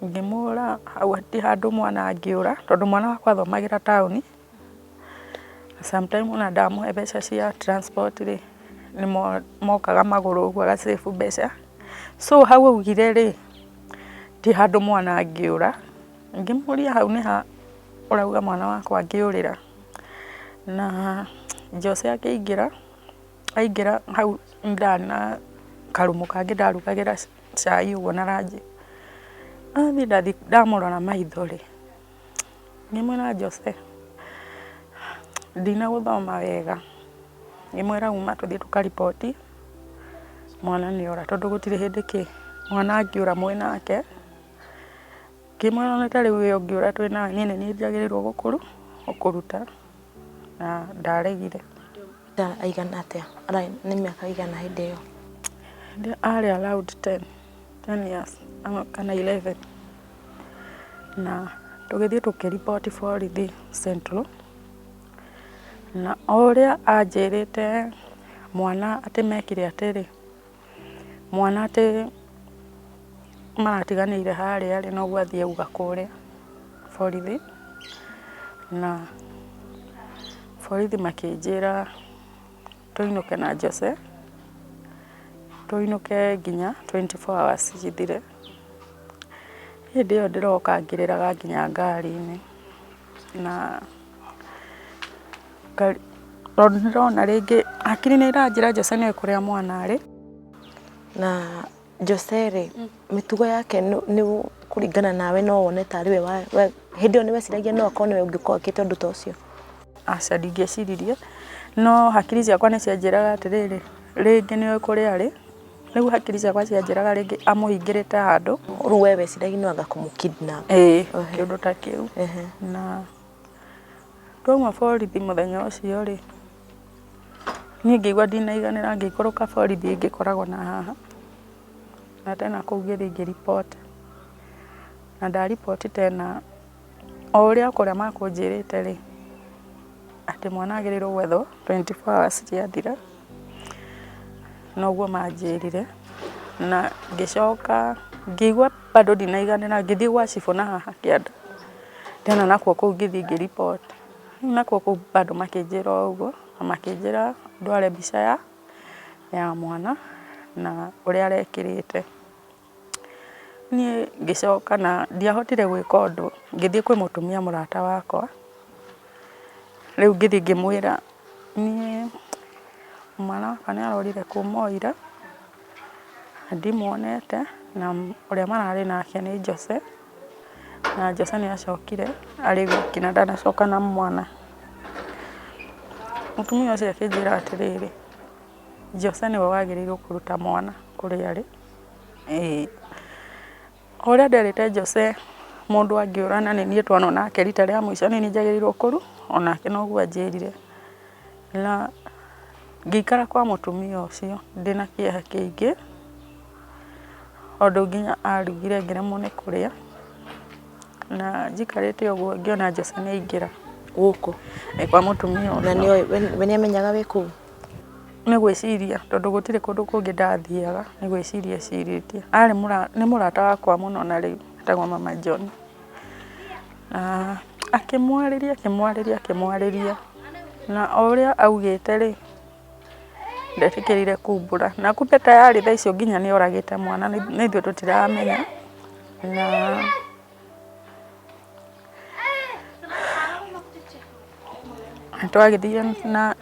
Ngĩmũra hau ti handũ mwana angĩũra tondũ mwana wakwa athomagĩra taũni. Sometime ona ndamũhe mbeca cia transport rĩ, nĩ mokaga magũrũ ũguo aga save mbeca. So hau augire rĩ, ti handũ mwana angĩũra. Ngĩmũria hau nĩ ha ũrauga mwana wakwa angĩũrĩra? Na Jose akĩingĩra, aingĩra hau ndarĩ na karumu kangĩ ndarugagĩra cai ũguo na ranji. Athiĩ ndathiĩ ndamũrora maitho rĩ, ngĩmwĩra, "Jose, ndinagũthoma wega." Ngĩmwĩra, "Uma tũthiĩ tũkariboti mwana nĩ ora tondũ gũtirĩ hĩndĩ kĩ mwana angĩũra mwĩ nake." Ngĩmwĩra, "Ona ta rĩu we ũngĩũra twĩ nawe, niĩ nĩ niĩ njagĩrĩirwo gũkũruta." Na ndaregire. Peter aigana atĩa? Nĩ mĩaka igana hĩndĩ ĩyo? Arĩ around 10 years kana 11. Na tũgĩthiĩ tũkĩriboti borithi Central. Na o ũrĩa anjĩrĩte mwana atĩ mekire atĩrĩ, mwana atĩ maratiganĩire harĩa rĩ, noguo athiĩ auga kũrĩa borithi. Na borithi makĩnjĩra tũinũke na Jose, tũinũke nginya 24 hours cithire. Hĩndĩ ĩyo ndĩroka ngĩrĩraga nginya ngari-inĩ na tondũ nĩndĩrona rĩngĩ hakiri nĩ iranjĩra Jose nĩoĩ kũrĩa mwana arĩ. Na Jose rĩ, mĩtugo yake nĩ kũringana nawe no wone tarĩ we hĩndĩ ĩyo nĩ weciragia no akorwo nĩwe ũngĩkorwo wĩkĩte ũndũ ta ũcio? Aca ndingĩeciririe, no hakiri ciakwa nĩ cianjĩraga atĩrĩrĩ, rĩngĩ nĩoĩ kũrĩa arĩ. Rĩu hakiri ciakwa cianjĩraga rĩngĩ amũhingĩrĩte handũ. Rĩu we weciragia no anga kũmũ kidnap? Ĩĩ, kĩũndũ ta kĩu. Na twauma borithi mũthenya ũcio rĩ, niĩ ngĩigua ndinaiganĩra ngĩikũrũka borithi ĩngĩ ĩkoragwo na haha, na tena kũu ngĩthiĩ ngĩ report. Na nda report tena o ũrĩa kũrĩa makũnjĩrĩte rĩ, atĩ mwana agĩrĩirwo gwethwo 24 hours ciathira, noguo manjĩrire. Na ngĩcoka ngĩigua bado ndinaiganĩra ngĩthiĩ gwa cibũ na haha kĩanda, tena nakuo kũu ngĩthiĩ ngĩ report. Rĩu nakuo kũu bado makĩnjĩra o ũguo, na makĩnjĩra ndware mbica ya mwana na ũrĩa arekĩrĩte. Niĩ ngĩcoka na ndiahotire gwĩka ũndũ, ngĩthiĩ kwĩ mũtumia mũrata wakwa, rĩu ngĩthiĩ ngĩmwĩra niĩ mwana wakwa nĩ arorire kuma o ira, na ndimuonete, na ũrĩa mararĩ nake nĩ Jose, na Jose nĩ acokire arĩ wiki na ndanacoka na mwana. Mũtumia ũcio akĩnjĩra atĩrĩrĩ, Jose nĩwe wagĩrĩirwo kũruta mwana kũrĩa arĩ. Ĩĩ, o ũrĩa nderĩte Jose mũndũ angĩũra na nĩ niĩ tuonana nake rita rĩa mũico nĩ niĩ njagĩrĩirwo kũrua, onake noguo anjĩrire. Na ngĩikara kwa mũtumia ũcio ndĩna kĩeha kĩingĩ, ũndũ nginya arugire ngĩremwo nĩ kũrĩa. Na njikarĩte ũguo ngĩona Jose nĩ aingĩra. Gũkũ? Ĩĩ kwa mũtumia ũcio. Na we nĩ amenyaga wĩ kũu? Nĩ gwĩciria tondũ gũtirĩ kũndũ kũngĩ ndathiaga, nĩ gwĩciria ecirĩtie. Arĩ nĩ mũrata wakwa mũno na rĩu etagwo Mama John. Na akĩmwarĩria akĩmwarĩria akĩmwarĩria, na o ũrĩa augĩte rĩ, ndetĩkĩrire kumbũra. Na kumbe tayari thaa icio nginya nĩ oragĩte mwana nĩ ithuĩ tũtiramenya. Na Twagĩthire na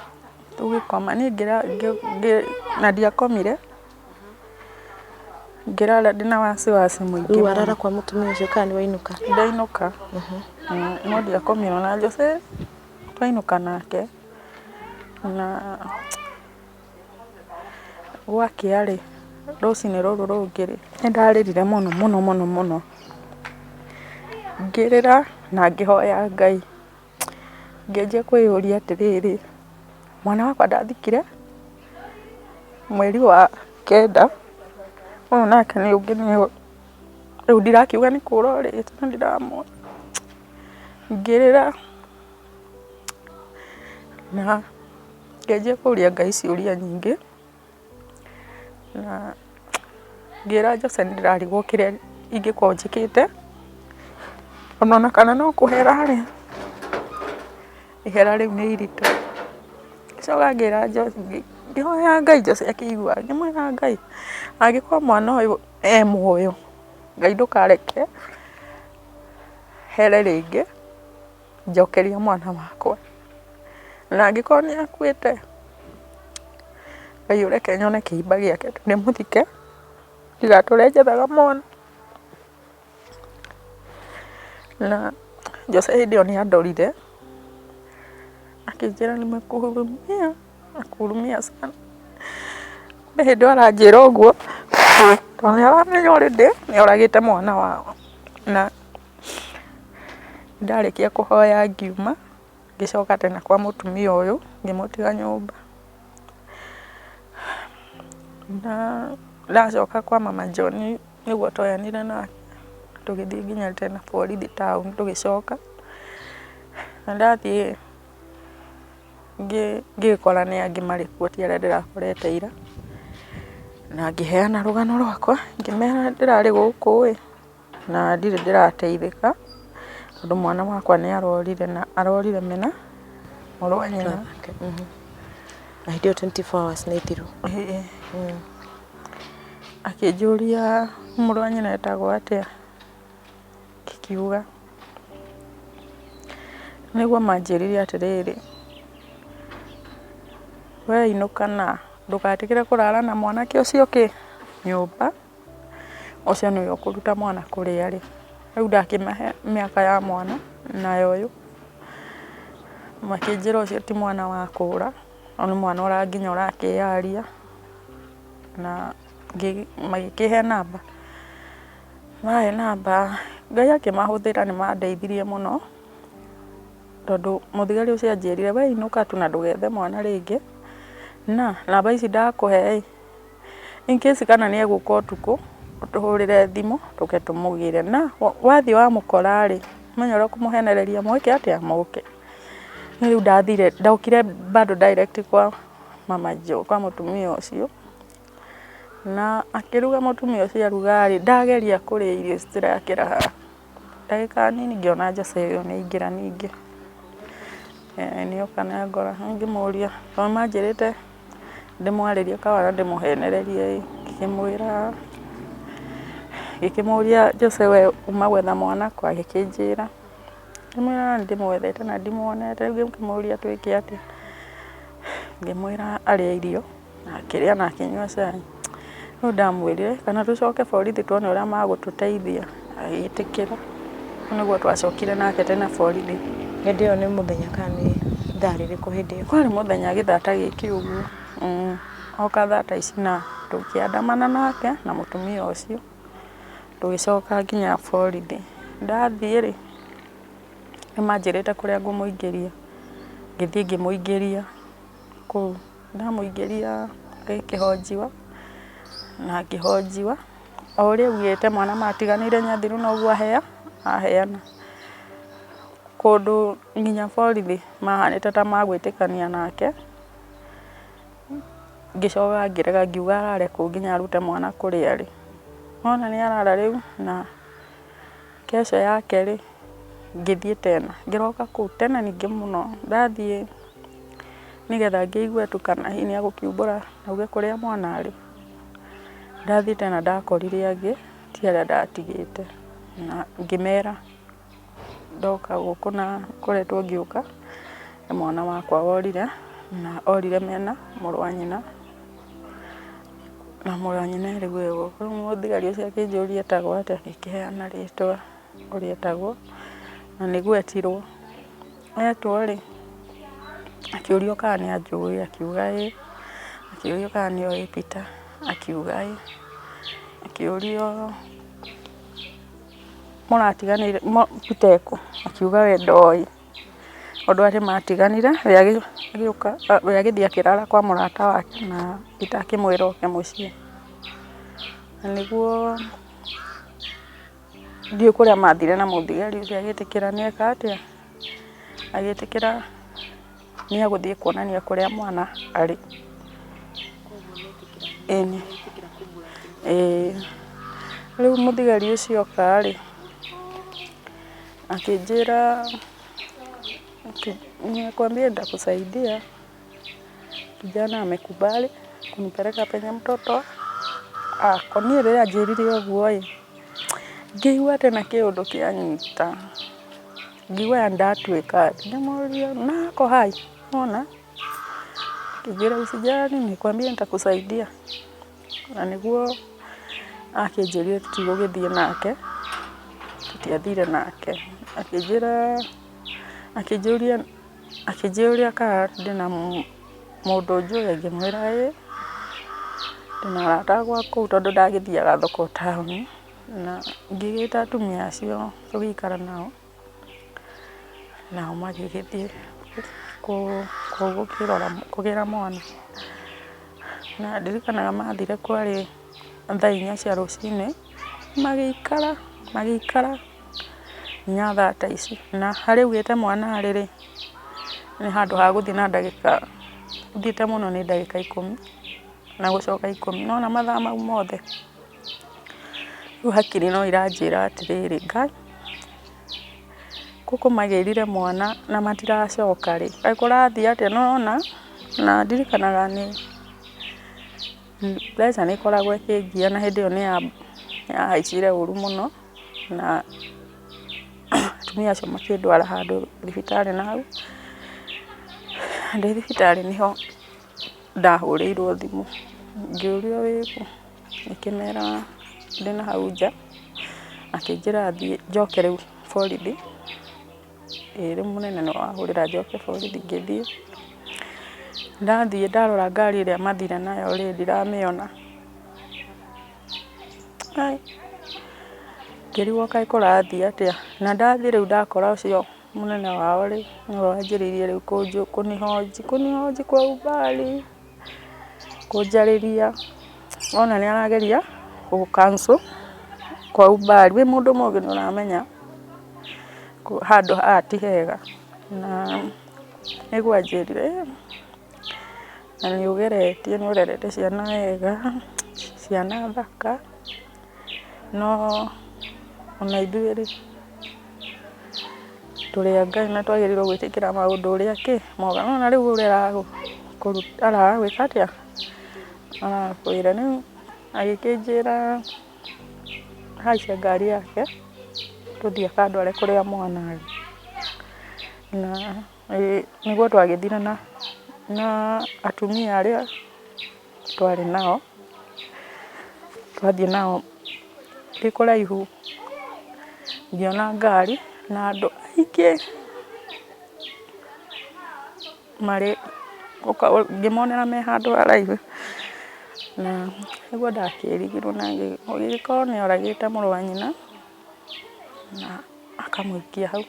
tũgĩkoma, niĩ na ndiakomire, ngĩrara ndĩna wasiwasi mũingĩ Rĩu mũno. warara kwa mũtumia ũcio kana nĩ wainũka? Ndainũka, no ndiakomire ona Jose twainũka nake na Gwakĩa rĩ, rũcinĩ rũrũ rũngĩ rĩ, nĩ ndarĩrire mũno mũno mũno mũno, ngĩrĩra na ngĩhoya Ngai, ngĩanjia kwĩyũria atĩrĩrĩ, mwana wakwa ndathikire mweri wa kenda, ũyũ nake nĩ ũngĩ rĩu ndirakiuga nĩ kũra orĩte na ndiramuona, ngĩrĩra na ngĩanjia kũria Ngai ciũria nyingĩ, na ngĩra Jose nĩ ndĩrarigwo kĩrĩa ingĩkorwo njĩkĩte, ona kana no kũhera rĩ, ihera rĩu nĩ iritũ. Ngĩcoka ngĩra Jose, ngĩhoya Ngai Jose akĩiguaga, ngĩmwĩra Ngai angĩkorwo mwana ũyũ e muoyo, Ngai ndũkareke here rĩngĩ. Njokeria mwana wakwa. Na angĩkorwo nĩ akuĩte, Ngai ũreke nyone kĩimba gĩake ndĩmũthike, ndigatũre njethaga mwana. Na Jose hĩndĩ ĩyo nĩ andorire, akĩnjĩra nimekuhurumia, nakuhurumia sana. Kumbe hĩndĩ ĩyo aranjĩra ũguo, tondũ nĩ aramenya already nĩ oragĩte mwana wao. Na Ndarĩkia kũhoya ngiuma, ngĩcoka tena kwa mũtumia ũyũ, ngĩmũtiga nyũmba. Na ndacoka kwa mama John nĩguo twoyanire nake, tũgĩthiĩ nginya tena borithi taũni tũgĩcoka. Na ndathiĩ ngĩkora nĩ angĩ marĩ kuo ti arĩa ndĩrakorete ira. Na ngĩheana rũgano rwakwa, ngĩmera ndĩrarĩ gũkũ ĩ. Na ndirĩ ndĩrateithĩka, tondũ mwana wakwa nĩ arorire na arorire mena mũrũ wa nyina. Na hĩndĩ ĩyo 24 hours nĩ thiru. Ĩĩ. Akĩnjũria mũrũ wa nyina etagwo atĩa, Makiuga. Nĩguo manjĩrire atĩrĩrĩ, we inũka na ndũgatĩkĩre kũrara na mwanake ũcio kĩ nyũmba, ũcio nĩwe ũkũruta mwana kũrĩa arĩ. Rĩu ndakĩmahe mĩaka ya mwana na ya ũyũ, makĩnjĩra ũcio ti mwana wa kũra, ũyũ nĩ mwana nginya ũrakĩyaria na magĩkĩhe namba. Mahe namba, Ngai akĩmahũthĩra nĩ mandeithirie mũno, tondũ mũthigari ũcio anjĩrire we inũka tu na ndũgethe mwana rĩngĩ, na namba ici ndakũhe ĩ, in case kana nĩ egũka ũtukũ, ũtũhũrĩre thimũ tũke tũmũgĩre. Na wathiĩ wamũkora rĩ, ũmenye ũrĩa ũkũmũhenereria mwĩke atĩa, mũke. Rĩu ndathire, ndokire bado direct kwa mama Joe, kwa mũtumia ũcio. Na akĩruga mũtumia ũcio aruga rĩ, ndageria kũrĩa irio citirakĩra haha. Ndagĩka nini ngĩona Jose ĩyo nĩ aingĩra ningĩ. Nĩoka na ngora ngĩmũria, tondũ manjĩrĩte ndĩmwarĩrie kawara ndĩmũhenererie ĩ, ngĩkĩmwĩra, ngĩkĩmũria Jose we uma gwetha mwana kũ? Agĩkĩnjĩra. Ngĩmwĩra nĩ ndĩmwethete na ndimwonete, rĩu ngĩkĩmũria twĩke atĩa? Ngĩmwĩra arĩe irio. Na akĩrĩa na akĩnyua cai. Rĩu ndamwĩrire kana tũcoke borithi tuone ũrĩa magũtũteithia, agĩtĩkĩra. Rĩu nĩguo twacokire nake tena borithi. Hĩndĩ ĩyo nĩ mũthenya kana nĩ ithaa rĩrĩkũ hĩndĩ ĩyo? Kwarĩ mũthenya gĩthaa ta gĩkĩ ũguo, oka thaa ta ici na tũkĩandamana nake na mũtumia ũcio, tũgĩcoka nginya borithi. Ndathiĩ rĩ, nĩ manjĩrĩte kũrĩa ngũmũingĩria, ngĩthiĩ ngĩmũingĩria kũu. Ndamũingĩria agĩkĩhonjiwa, na ngĩhonjiwa, o ũrĩa augĩte mwana matiganĩire Nyathiru noguo aheana. Kũndũ nginya borithi mahanĩte ta magwĩtĩkania nake, ngĩcoka ngĩrega ngiuga arare kũu nginya arute mwana kũrĩa arĩ. Wona nĩ arara rĩu na kesho yake rĩ, ngĩthiĩ tena, ngĩroka kũu tene ningĩ mũno, ndathiĩ nĩgetha ngĩigue tu kana hihi nĩ egũkiumbũra auge kũrĩa mwana arĩ. Ndathiĩ tena ndakorire angĩ, ti arĩa ndatigĩte, na ngĩmera ndoka gũkũ na ngoretwo ngĩũka, nĩ mwana wakwa worire, na orire mena mũrũ wa nyina, na mũrũ wa nyina rĩu e gũkũ. Rĩu mũthigari ũcio akĩnjũria etagwo atĩa, ngĩkĩheana rĩtwa ũrĩa etagwo, na nĩguo etirwo. Etwo rĩ, akĩũrio kana nĩ anjũĩ, akiuga ĩĩ, akĩũrio kana nĩ oĩ Peter, akiuga ĩĩ, akĩũrio mũratiganire Peter ekũ, akiuga we ndoĩ, ũndũ atĩ matiganire we agĩũka we agĩthiĩ akĩrara kwa mũrata wake na Peter akĩmwĩra oke mũciĩ. Na nĩguo Ndiũĩ kũrĩa mathire na mũthigari ũcio agĩtĩkĩra nĩ eka atĩa, agĩtĩkĩra nĩ egũthiĩ kuonania kũrĩa mwana arĩ. Ĩni, ĩĩ. Rĩu mũthigari ũcio oka rĩ, akĩnjĩra nimekwambia nitakusaidia, kijana amekubali kunipeleka penye mtoto ako. Niĩ rĩrĩa anjĩrire ũguo ĩ, Ngĩigua tena kĩũndũ kĩanyita, ngĩigua yani ndatuĩka thĩ, ngĩmũria na ako hai, nĩwona, akĩnjĩra usijali nimekwambia nitakusaidia, na nĩguo akĩnjĩrire tũtigũgĩthiĩ nake, tũtiathire nake, akĩnjĩra akĩnjũria akĩnjũria kana ndĩna mũndũ njũĩ, ngĩmwĩra ĩĩ, ndĩna arata akwa kũu tondũ ndagĩthiaga thoko taũni. Na ngĩgĩta atumia acio tũgĩikara nao, nao magĩgĩthiĩ gũkĩrora kũgĩra mwana. Na ndirikanaga mathire kwarĩ thaa inya cia rũcinĩ, magĩikara magĩikara nginya thaa ta ici. Na harĩa augĩte mwana arĩ rĩ, nĩ handũ ha gũthiĩ na ndagĩka, ũthiĩte mũno nĩ ndagĩka ikũmi na gũcoka ikũmi. Nĩ wona mathaa mau mothe. Rĩu hakiri no iranjĩra atĩrĩrĩ, Ngai, gũkũ magĩrire mwana na matiracoka rĩ, kaĩ kũrathiĩ atĩa? Nĩ ũrona? Na ndirikanaga nĩ pressure nĩ ĩkoragwo ĩkĩngia na hĩndĩ ĩyo nĩ yahaicire ũru mũno na Atumia acio makĩndwara handũ thibitarĩ na hau. Ndĩ thibitarĩ nĩho ndahũrĩirwo thimũ, ngĩũrio wĩkũ, ngĩkĩmera ndĩna hau nja, makĩnjĩra thiĩ njoke rĩu borithi, ĩĩ rĩu mũnene nĩwe wahũrĩra njoke borithi, ngĩthiĩ. Ndathiĩ ndarora ngari ĩrĩa mathire nayo rĩ, ndiramĩona. Ngĩrigwo kaĩ kũrathiĩ atĩa, na ndathiĩ rĩu ndakora ũcio mũnene wao rĩ, nĩwe wanjĩrĩirie rĩu kũnihoji, kũnihoji kwa umbali, kũnjarĩria, wona nĩ arageria gũ cancel kwa umbali, wĩ mũndũ mũgĩ nĩ ũramenya handũ haha ti hega, na nĩguo anjĩrire. Na nĩ ũgeretie nĩ ũrerete ciana wega, ciana thaka, no ona ithuĩ rĩ, tũrĩ a Ngai na twagĩrĩirwo gwĩtĩkĩra maũndũ ũrĩa kĩ, moka. Nĩ wona rĩu ũrĩa aragwĩka atĩa, arakwĩra. Rĩu agĩkĩnjĩra haice ngari yake, tũthiĩ akandware kũrĩa mwana arĩ. Na Nĩguo twagĩthire na atumia arĩa twarĩ nao, twathiĩ nao ti kũraihu ngĩona ngari na andũ aingĩ marĩ, ngĩmonera me handũ haraihu, na nĩguo ndakĩrigirwo na gũgĩkorwo nĩ oragĩte mũrũ wa nyina na akamũikia hau.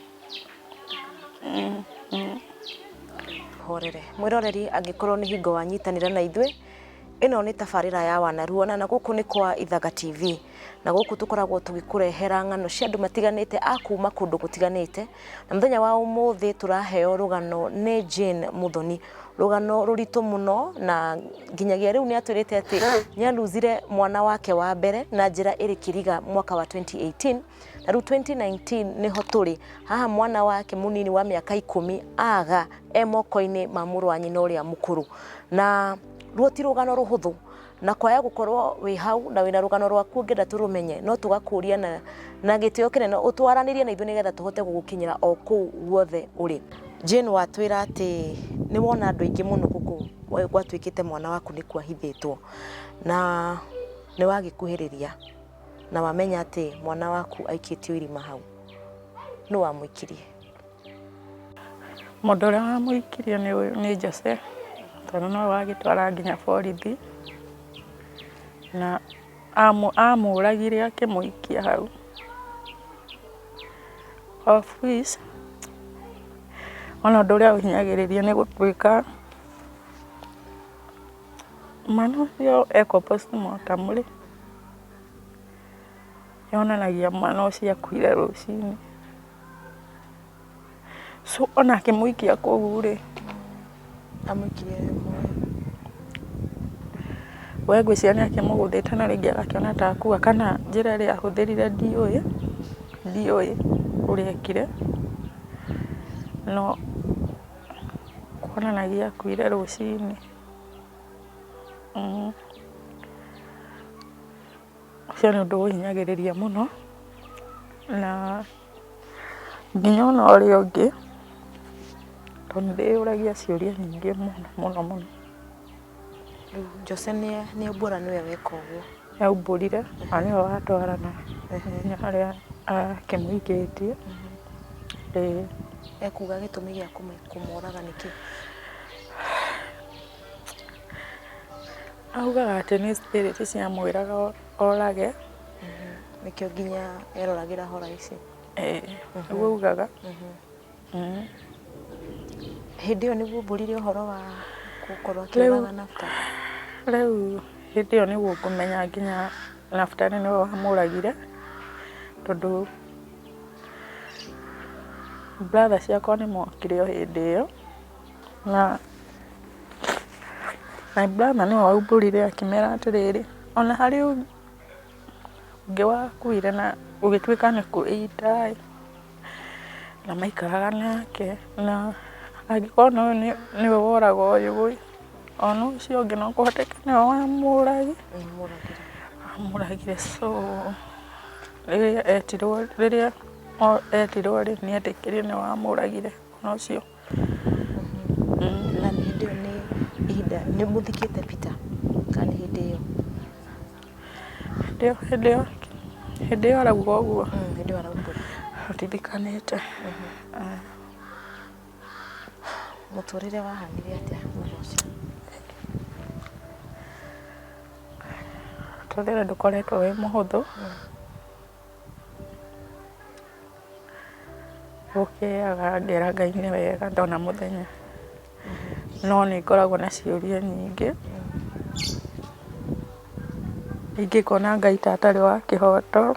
Horere mwĩroreri, angĩkorwo nĩ hingo wanyitanĩra na ithuĩ, ĩno nĩ tabarĩra ya Wanaruona na gũkũ nĩ kwa Ithaga TV, na gũkũ tũkoragwo tũgĩkũrehera ng'ano cia andũ matiganĩte a kuma kũndũ gũtiganĩte, na mũthenya wa ũmũthĩ tũraheo rũgano nĩ Jane Muthoni, rũgano rũritũ mũno, na nginyagia rĩu nĩ atwĩrĩte atĩ nĩ aluzire mwana wake wa mbere na njĩra ĩrĩ kĩriga mwaka wa 2018. Na rĩu 2019 nĩho tũrĩ haha, mwana wake mũnini wa mĩaka 10 aga e moko-inĩ ma mũrũ wa nyina ũrĩa mũkũrũ. Na ruo ti rũgano rũhũthũ, na kwaya gũkorwo wĩ hau na wĩna rũgano rwaku ũngĩenda tũrũmenye, no tũgakũria na gĩtĩo kĩnene ũtwaranĩrie na ithuĩ nĩgetha tũhote gũgũkinyĩra o kũu guothe ũrĩ. Jane, watwĩra atĩ nĩ wona andũ aingĩ mũno gũkũ gwatuĩkĩte mwana waku nĩ kuahithĩtwo, na nĩ wagĩkuhĩrĩria na wamenya atĩ mwana waku aikĩtio irima hau, nũ wamũikirie? Mũndũ ũrĩa wamũikirie nĩ Jose, tondũ nowe wagĩtwara nginya borithi, na amũragire akĩmũikia hau. Of which, ona ũndũ ũrĩa ũhinyagĩrĩria nĩ gũtuĩka mwana ũcio ekwo postmortem rĩ, yonanagia mwana ũcio akuire rũcinĩ. So ona akĩmũikia kũu rĩ, Amũikirie e muoyo. We ngwĩciria nĩ akĩmũgũthĩte na rĩngĩ agakĩona ta akua, kana njĩra ĩrĩa ahũthĩrire ndiũĩ, ndiũĩ ũrĩa ekire, no kuonanagia akuire rũcinĩ. Ũcio nĩ ũndũ ũhinyagĩrĩria mũno, na nginya ona ũrĩa ũngĩ, tondũ nĩ ndĩyũragia ciũria nyingĩ mũno mũno mũno. Rĩu Jose nĩ aumbũra nĩwe weka ũguo? Nĩ aumbũrire, na nĩwe watwarana nginya harĩa akĩmũikĩtie, ĩĩ. Ekuga gĩtũmi gĩa kũmũraga nĩ kĩĩ? Augaga atĩ nĩ spirit ciamwĩraga orage. Nĩkĩo nginya eroragĩra hora ici. Ĩĩ, nĩguo augaga. Hĩndĩ ĩyo nĩguo umbũrire ũhoro wa gũkorwo akĩũraga Naftali? Rĩu hĩndĩ ĩyo nĩguo ngũmenya nginya Naftali nĩwe wamũragire, tondũ brother ciakwa nĩ mokire o hĩndĩ ĩyo. Na my brother nĩwe waumbũrire akĩmera atĩrĩrĩ, ona harĩ ũngĩ wakuire na gũgĩtuĩka nĩ kwĩita ĩ, na maikaraga nake, na angĩkorwo na ũyũ nĩwe woraga ũyũ ĩ, ona ũcio ũngĩ no kũhoteke nĩwe wamũragire. So rĩrĩa etirwo, rĩrĩa Etirwo rĩ, nĩ etĩkĩrire nĩwe wamũragire ona ũcio. Na nĩ hĩndĩ ĩyo nĩ ihinda nĩ mũthikĩte Peter kana nĩ hĩndĩ ĩyo? Hĩndĩ ĩyo hĩndĩ ĩyo hĩndĩ ĩyo arauga ũguo. Hĩndĩ ĩyo araumbũra. Tũtithikanĩte. Mũtũrĩre wahanire atĩa thutha ũcio? Mũtũrĩre ndũkoretwo wĩ mũhũthũ. Gũkĩaga ngera Ngai nĩ wega ndona mũthenya. No nĩ ngoragwo na ciũria nyingĩ. Ningĩ ngona Ngai ta atarĩ wa kĩhoto.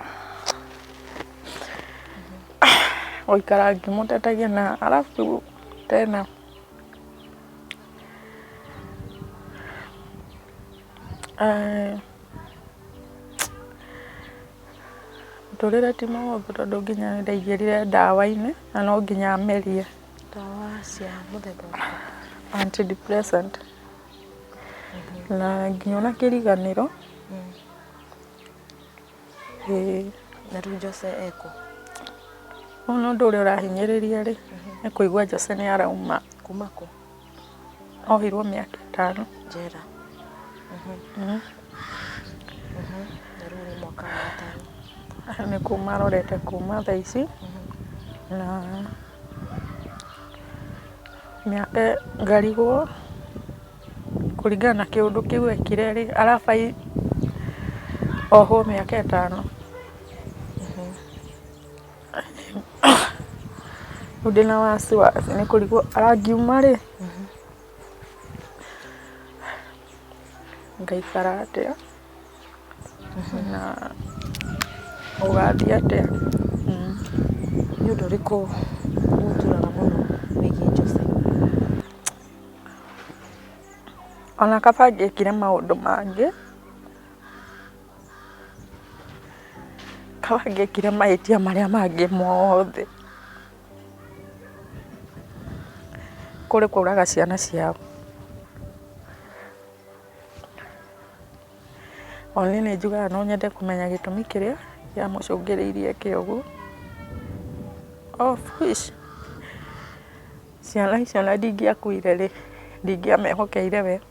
Gũikara ngĩmũtetagia na arabu tena mũtũrĩre ti mũhũthũ tondũ nginya nĩ ndaingĩrire ndawa-inĩ na no nginya merie. Ndawa cia mũthemba ũrĩkũ? Antidepressant. Na nginya ona kĩriganĩro. Ĩĩ. Na rĩu Jose ekũ? Rĩu nĩ ũndũ ũrĩa ũrahinyĩrĩria rĩ, nĩ kũigua Jose nĩ arauma. Kuma kũ? Ohirwo mĩaka 5. Njera. Na rĩu nĩ mwaka wa gatano. Nĩ kuma arorete kuma thaa ici na mĩaka ngarigwo kũringana na kĩũndũ kĩu ekire rĩ, arabai ohwo mĩaka 5. Rĩu ndĩna wasiwasi nĩ kũrigwo arangiuma rĩ, ngaikara atĩa na gũgathiĩ atĩa. Nĩ ũndũ ũrĩkũ ũgũturaga mũno wĩgiĩ Jose? Ona kaba angĩekire maũndũ mangĩ, kaba angĩekire mahĩtia marĩa mangĩ mothe kũrĩ kũraga ciana ciao. Ona niĩ nĩ njugaga no nyende kũmenya gĩtũmi kĩrĩa kĩamũcũngĩrĩirie eke ũguo. Of which ciana icio ona ndingĩakuire rĩ, ndingĩamehokeire we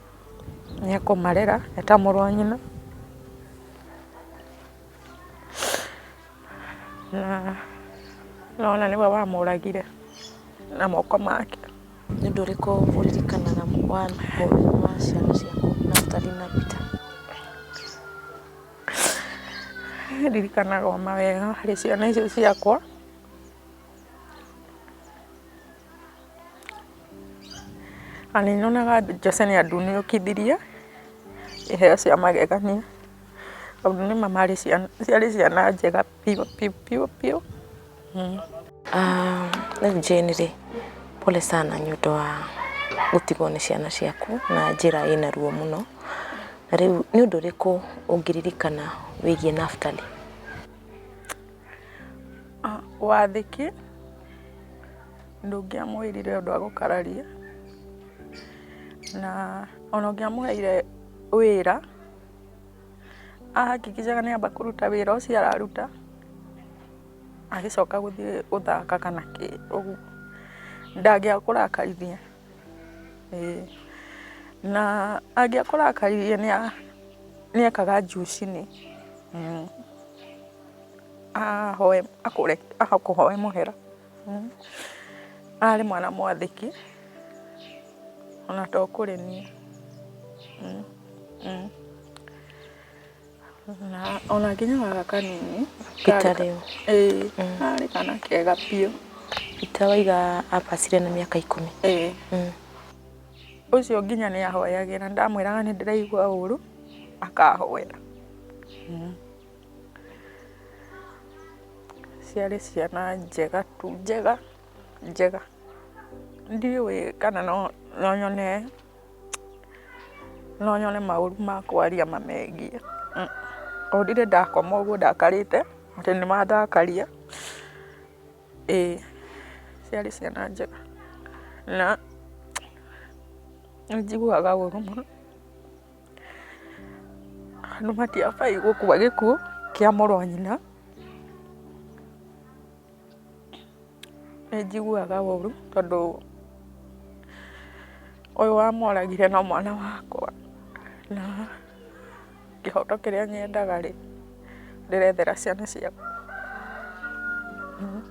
nĩ ekũmarera eta mũrũ wa nyina. Na nona nĩwe wamũragire na moko make. Nĩ ũndũ ũrĩkũ ũririkanaga wa wa ciana ciaku Naftali na Peter? Ndirikanaga o mawega harĩ ciana icio ciakwa. Na nĩ nyonaga Jose nĩ anduniũkithirie iheo cia magegania tondũ nĩma marĩ ciana, ciarĩ ciana njega biũ biũ biũ biũ. Rĩu Jane rĩ, pole sana nĩ ũndũ wa gũtigwo nĩ ciana ciaku na njĩra ĩna ruo mũno. Na rĩu nĩ ũndũ ũrĩkũ ũngĩririkana wĩgiĩ Naftali? Wathĩki, ndũngĩamwĩrire ũndũ agũkararia, na ona ũngĩamũheire wĩra, ahakikicaga nĩ amba kũruta wĩra ũcio araruta, agĩcoka gũthiĩ gũthaka kana kĩ ũguo. Ndangĩakũrakarithia, ĩĩ. Na angĩakũrakaririe nĩ ekaga juu chini ahoe akũhoe mũhera. Arĩ mwana mwathĩki ona to kũrĩ niĩ. Na ona nginya gaka kanini Peter rĩu. Ĩĩ, karĩ kana kega biũ. Peter waiga abacire na mĩaka 10. Ĩĩ. Ũcio nginya nĩ ahoyagĩra, ndamwĩraga nĩ ndĩraigua ũru, akahoera. Ciarĩ ciana njega tu, njega njega. Ndiũĩ kana no nyone no nyone maũru ma kwaria mamegiĩ. O ndirĩ ndakoma ũguo ndakarĩte atĩ nĩ mandakaria. Ĩĩ, ciarĩ ciana njega na nĩ njiguaga ũru mũno. Andũ matiabatiĩ gũkua gĩkuũ kĩa mũrũ wa nyina. Nĩ njiguaga ũru tondũ ũyũ wamoragire no mwana wakwa, na kĩhoto kĩrĩa nyendaga rĩ, ndĩrethera ciana ciakwa.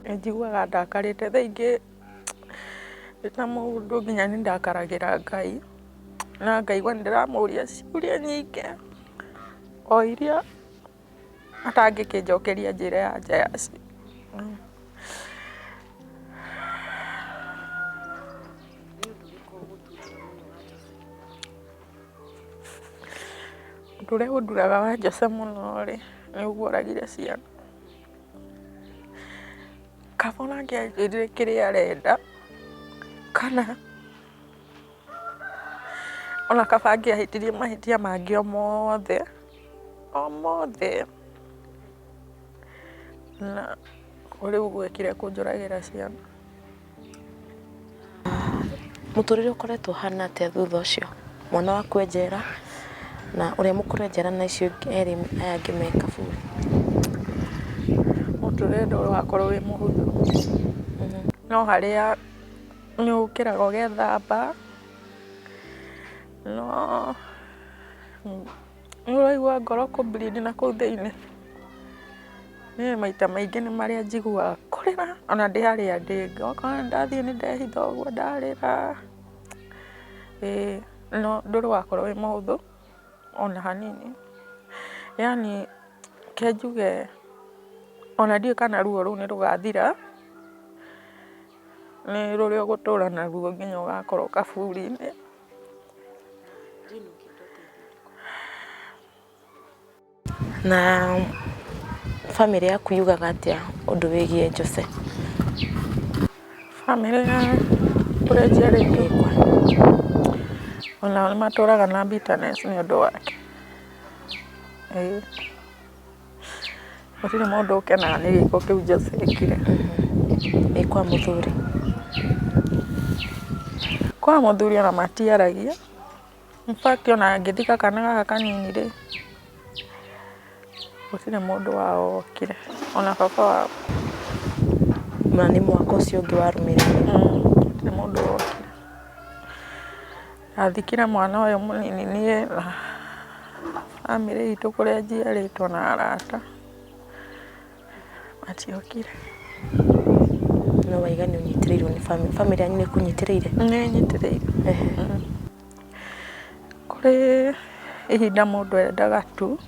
Nĩ njiguaga ndakarĩte, thaa ingĩ ndĩ ta mũndũ nginya nĩ ndakaragĩra Ngai, na ngaigua nĩ ndĩramũria ciũria nyingĩ o iria atangĩkĩnjokeria anjĩre anja yacio. Ũndũ ũrĩa ũnduraga wa Jose mũno rĩ, nĩ ũguo oragire ciana. Kaba ona angĩanjĩrire kĩrĩa arenda, kana ona kaba angĩahĩtirie mahĩtia mangĩ o mothe, o mothe, na rĩu ũguo ekire kũnjũragĩra ciana. Mũtũrĩre ũkoretwo ũhana atĩa thutha ũcio? Mwana waku e njera na ũrĩa mũkũrũ e njera na acio erĩ aya angĩ me kaburi. Mũtũrĩre ndũrĩ wakorwo wĩ mũhũthũ, no harĩa nĩ ũkĩraga ũgethamba, no nĩ ũraigua ngoro kũ bleed nakũu thĩiniĩ. Niĩ maita maingĩ nĩ marĩa njiguaga kũrĩra ona ndĩ harĩa ndĩ, okorwo nĩ ndathiĩ nĩ ndehitha ũguo ndarĩra, ĩĩ no ndũrĩ wakorwo wĩ mũhũthũ ona hanini, yaani reke njuge ona ndiũĩ kana ruo rũu nĩ rũgathira, nĩ rũrĩa ũgũtũra naruo nginya ũgakorwo kaburi-inĩ. Na bamĩrĩ yaku yugaga atĩa ũndũ wĩgiĩ Jose? Bamĩrĩ ya kũrĩa njiarĩtwo onao nĩ matũraga na bitterness nĩ ũndũ wake. Ĩĩ gũtirĩ mũndũ ũkenaga nĩ gĩko kĩu Jose ekire. Ĩ kwa mũthuri? Kwa mũthuri ona matiaragia. In fact ona ngĩthika kana gaka kanini rĩ, gũtirĩ mũndũ wao wokire, ona baba wao. Na nĩ mwaka ũcio ũngĩ warũmĩrĩire? Gũtirĩ mũndũ wokire. Ndathikire mwana ũyũ mũnini niĩ na bamĩrĩ itũ kũrĩa njiarĩtwo na arata. Matiokire. No waiga nĩ ũnyitĩrĩirwo nĩ bamĩrĩ. Bamĩrĩ yanyu nĩ ĩkũnyitĩrĩire? Nĩ ĩnyitĩrĩire. Kũrĩ ihinda mũndũ endaga tu,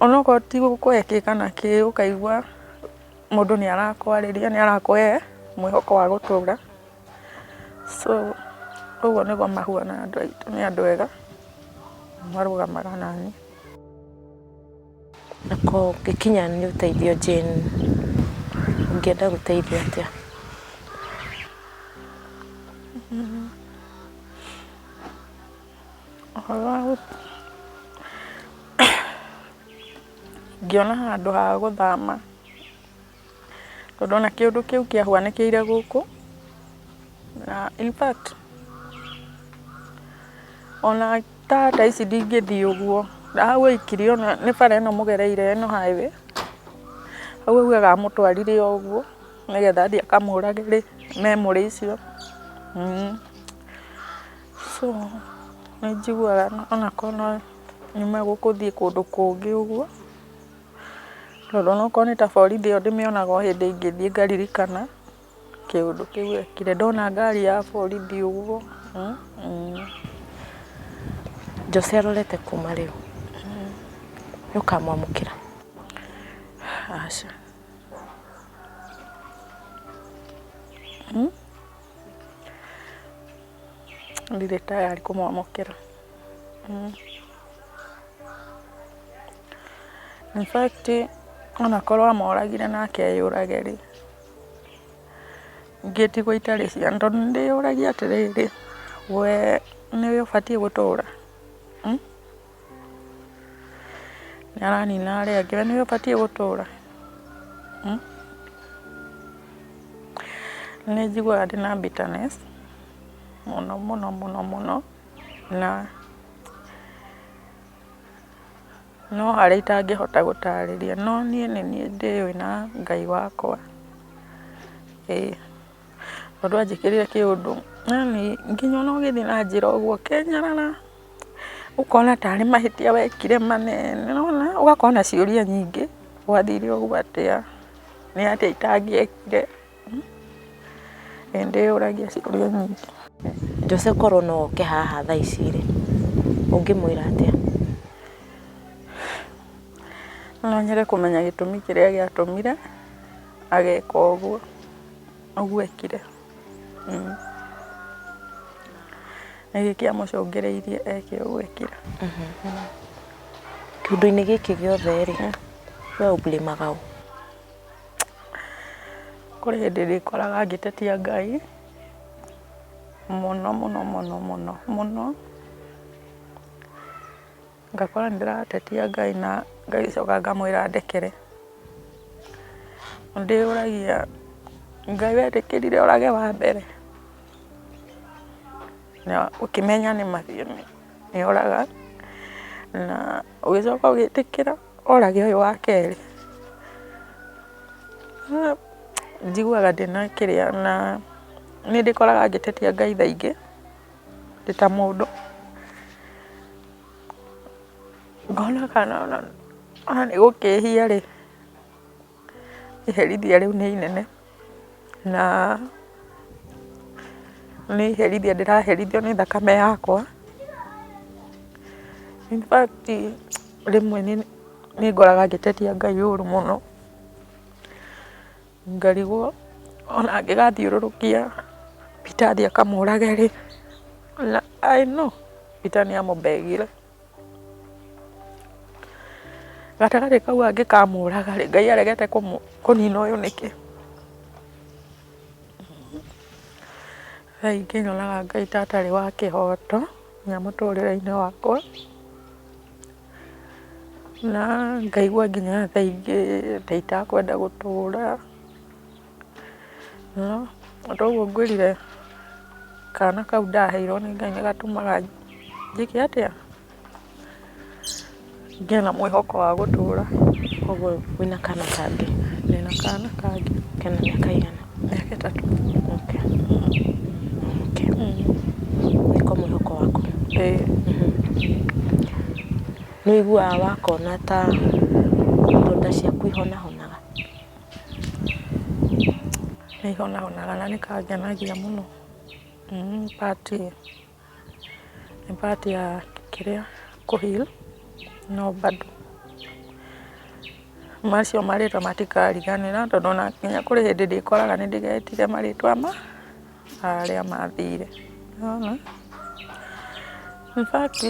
onokorwo ti gũkũhe kĩ kana kĩ, ũkaigua mũndũ nĩ arakwarĩria, nĩ arakũhe mwĩhoko wa gũtũra. So ũguo nĩguo mahuana andũ aitũ, nĩ andũ ega, marũgamaga naniĩ. Na kũngĩkinya nĩ ũteithio Jane, ũngĩenda gũteithio atĩa? Ũhoro wa ingĩona handũ ha gũthama, tondũ ona kĩũndũ kĩu kĩahuanĩkĩire gũkũ, na in fact ona ta ta ici ndingĩthiĩ ũguo, na hau aikirio ona nĩ bara ĩno mũgereire ĩno highway, hau augaga amũtwarire o ũguo nĩgetha athiĩ akamũrage rĩ, memory icio. So nĩ njiguaga onakorwo no nyume gũkũ thiĩ kũndũ kũngĩ ũguo, tondũ onokorwo nĩ ta borithi ĩyo ndĩmĩonaga o hĩndĩ ingĩthiĩ ngaririkana kĩũndũ kĩu ekire, ndona ngari ya borithi ũguo. Jose arorete kuma rĩu, nĩ ũkamwamũkĩra? Aca. Ndirĩ tayari kũmwamũkĩra. In fact onakorwo amoragire nake eyũrage rĩ, ingĩtigwo itarĩ ciana, tondũ nĩ ndĩyũragia atĩrĩrĩ, we nĩwe ũbatiĩ gũtũra? Nĩ aranina arĩa angĩ, we nĩwe ũbatiĩ gũtũra? Nĩ njiguaga ndĩna bitterness mũno mũno mũno mũno na No harĩa itangĩhota gũtarĩria, no niĩ nĩ niĩ ndĩũĩ na Ngai wakwa. Ĩĩ, tondũ anjĩkĩrire kĩũndũ, yaani nginya ona ũgĩthiĩ na njĩra ũguo ũkenyarara, ũkona tarĩ mahĩtia wekire manene, nĩwona, ũgakorwo na ciũria nyingĩ, gwathire ũguo atĩa, nĩ atĩa itangĩekire. Nĩ ndĩyũragia ciũria nyingĩ. Jose korwo no oke haha thaa ici rĩ, ũngĩmwĩra atĩa? No nyende kũmenya gĩtũmi kĩrĩa gĩatũmire ageka ũguo, ũguo ekire. Nĩkĩ kĩamũcũngĩrĩirie eke ũguo ekire. Kĩũndũ-inĩ gĩkĩ gĩothe rĩ, we ũ blame aga ũ? Kũrĩ hĩndĩ ndĩkoraga ngĩtetia Ngai mũno mũno mũno mũno mũno, ngakora nĩ ndĩratetia Ngai na ngacoka ngamwĩra andekere. Ndĩyũragia Ngai wetĩkĩrire orage wa mbere na ũkĩmenya nĩma biũ nĩ oraga, na ũgĩcoka ũgĩtĩkĩra orage ũyũ wa kerĩ. Njiguaga ndĩna kĩrĩa na nĩ ndĩkoraga ngĩtetia Ngai thaa ingĩ ndĩ ta mũndũ, ngona kana ona nĩ gũkĩhia rĩ, iherithia rĩu nĩ inene na nĩ iherithia ndĩraherithio nĩ thakame yakwa. In fact rĩmwe nĩ ngoraga ngĩtetia Ngai ũru mũno, ngarigwo ona angĩgathiũrũrũkia Peter athiĩ akamũrage rĩ, na I know Peter nĩ amũbegire. Gatagatĩ kau angĩkamũraga rĩ, Ngai aregete kũnina ũyũ nĩkĩ? Thaa ingĩ nyonaga Ngai ta atarĩ wa kĩhoto nginya mũtũrĩre-inĩ wakwa, na ngaigua nginya thaa ingĩ ta itakwenda gũtũra, no ta ũguo ngwĩrire kana kau ndaheirwo nĩ Ngai nĩ gatũmaga njĩke atĩa? Ngĩe na mwĩhoko wa gũtũra. Koguo wĩna kana kangĩ? Ndĩna kana kangĩ. Kena mĩaka ĩigana? Mĩaka 3. Okay. Okay. Nĩko mwĩhoko waku? Ĩĩ. Nĩ ũiguaga wakona ta ironda ciaku ihonahonaga? Nĩ ihonahonaga na nĩ kangenagia mũno. Part nĩ part ya kĩrĩa kũ heal no bado macio marĩtwa matikariganĩra tondũ ona nginya kũrĩ hĩndĩ ndĩkoraga nĩ ndĩgetire marĩtwa ma arĩa mathire, nĩwona. In fact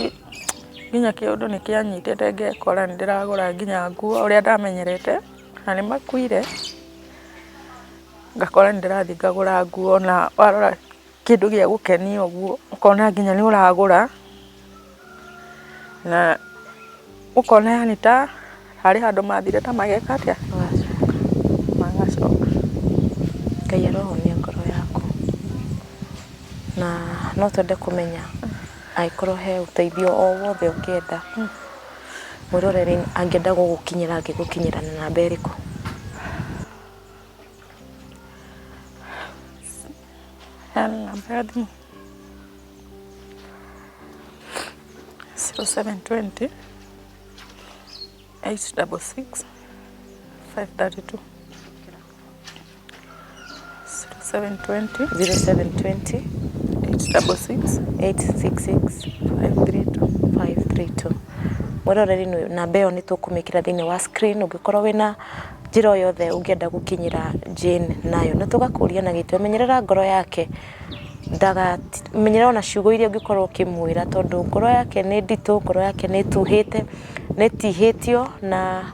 nginya kĩũndũ nĩ kĩanyitĩte ngekora nĩ ndĩragũra nginya nguo ũrĩa ndamenyerete na nĩ makuire, ngakora nĩ ndĩrathiĩ ngagũra nguo na warora kĩndũ gĩa gũkenia ũguo ũkona nginya nĩ ũragũra na ũkona yaani ta harĩ handũ mathire ta mageka atĩa, magacoka. Ngai arohonia ngoro yaku na no twende kũmenya angĩkorwo he ũteithio o wothe ũngĩenda, mwĩroreri angĩenda gũgũkinyĩra angĩgũkinyĩra na namba ĩrĩkũ? Heana namba ya thimũ 0720 866 532 0720 0720 866 866 532. 532. Mwĩroreri, namba ĩyo nĩ tũkũmĩkĩra thĩinĩ wa screen. Ũngĩkorwo wĩna njĩra o yothe ũngĩenda gũkinyĩra Jane nayo, na tũgakũria na gĩtĩo, menyerera ngoro yake, ndaga menyerera ona ciugo iria ũngĩkorwo ũkĩmwĩra, tondũ ngoro yake nĩ nditũ, ngoro yake nĩ ĩtuhĩte, nĩ ĩtihĩtio, na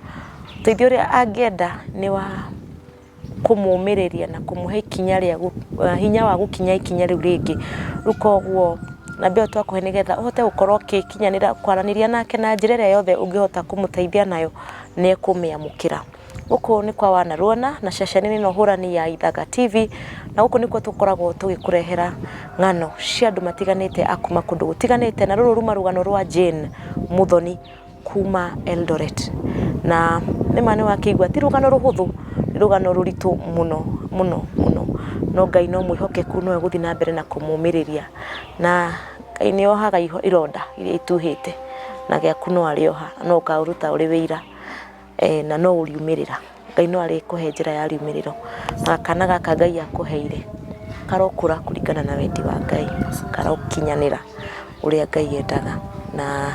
ũteithio ũrĩa angĩenda nĩ wa kũmũmĩrĩria na kũmũhe ikinya rĩa hinya wa gũkinya ikinya rĩu rĩngĩ. Rĩu koguo namba ĩyo twakũhe nĩgetha ũhote gũkorwo ũgĩkinyanĩra kwaranĩria nake na njĩra ĩrĩa yothe ũngĩhota kũmũteithia nayo, nĩ ekũmĩamũkĩra. Gũkũ nĩ kwa Wanaruona na ceceni ĩno hũrani ya Ithaga TV, na gũkũ nĩkuo tũkoragwo tũgĩkũrehera ng'ano cia andũ matiganĩte a kuma kũndũ gũtiganĩte, na rũrũ ruma rũgano rwa Jane Muthoni. kuma Eldoret. Na nĩma nĩ wakĩigua ti rũgano rũhũthũ, nĩ rũgano rũritũ mũno mũno mũno, no Ngai no mwĩhokeku no egũthiĩ na mbere na kũmũmĩrĩria. Na Ngai nĩ ohaga ironda iria ituhĩte, na gĩaku no arĩoha, no ũkaũruta ũrĩ wĩira na no ũriumĩrĩra. Ngai no arĩkũhe njĩra ya riumĩrĩro. Na kana gaka Ngai akũheire karokũra kũringana na wendi wa Ngai, karokinyanĩra ũrĩa Ngai endaga, na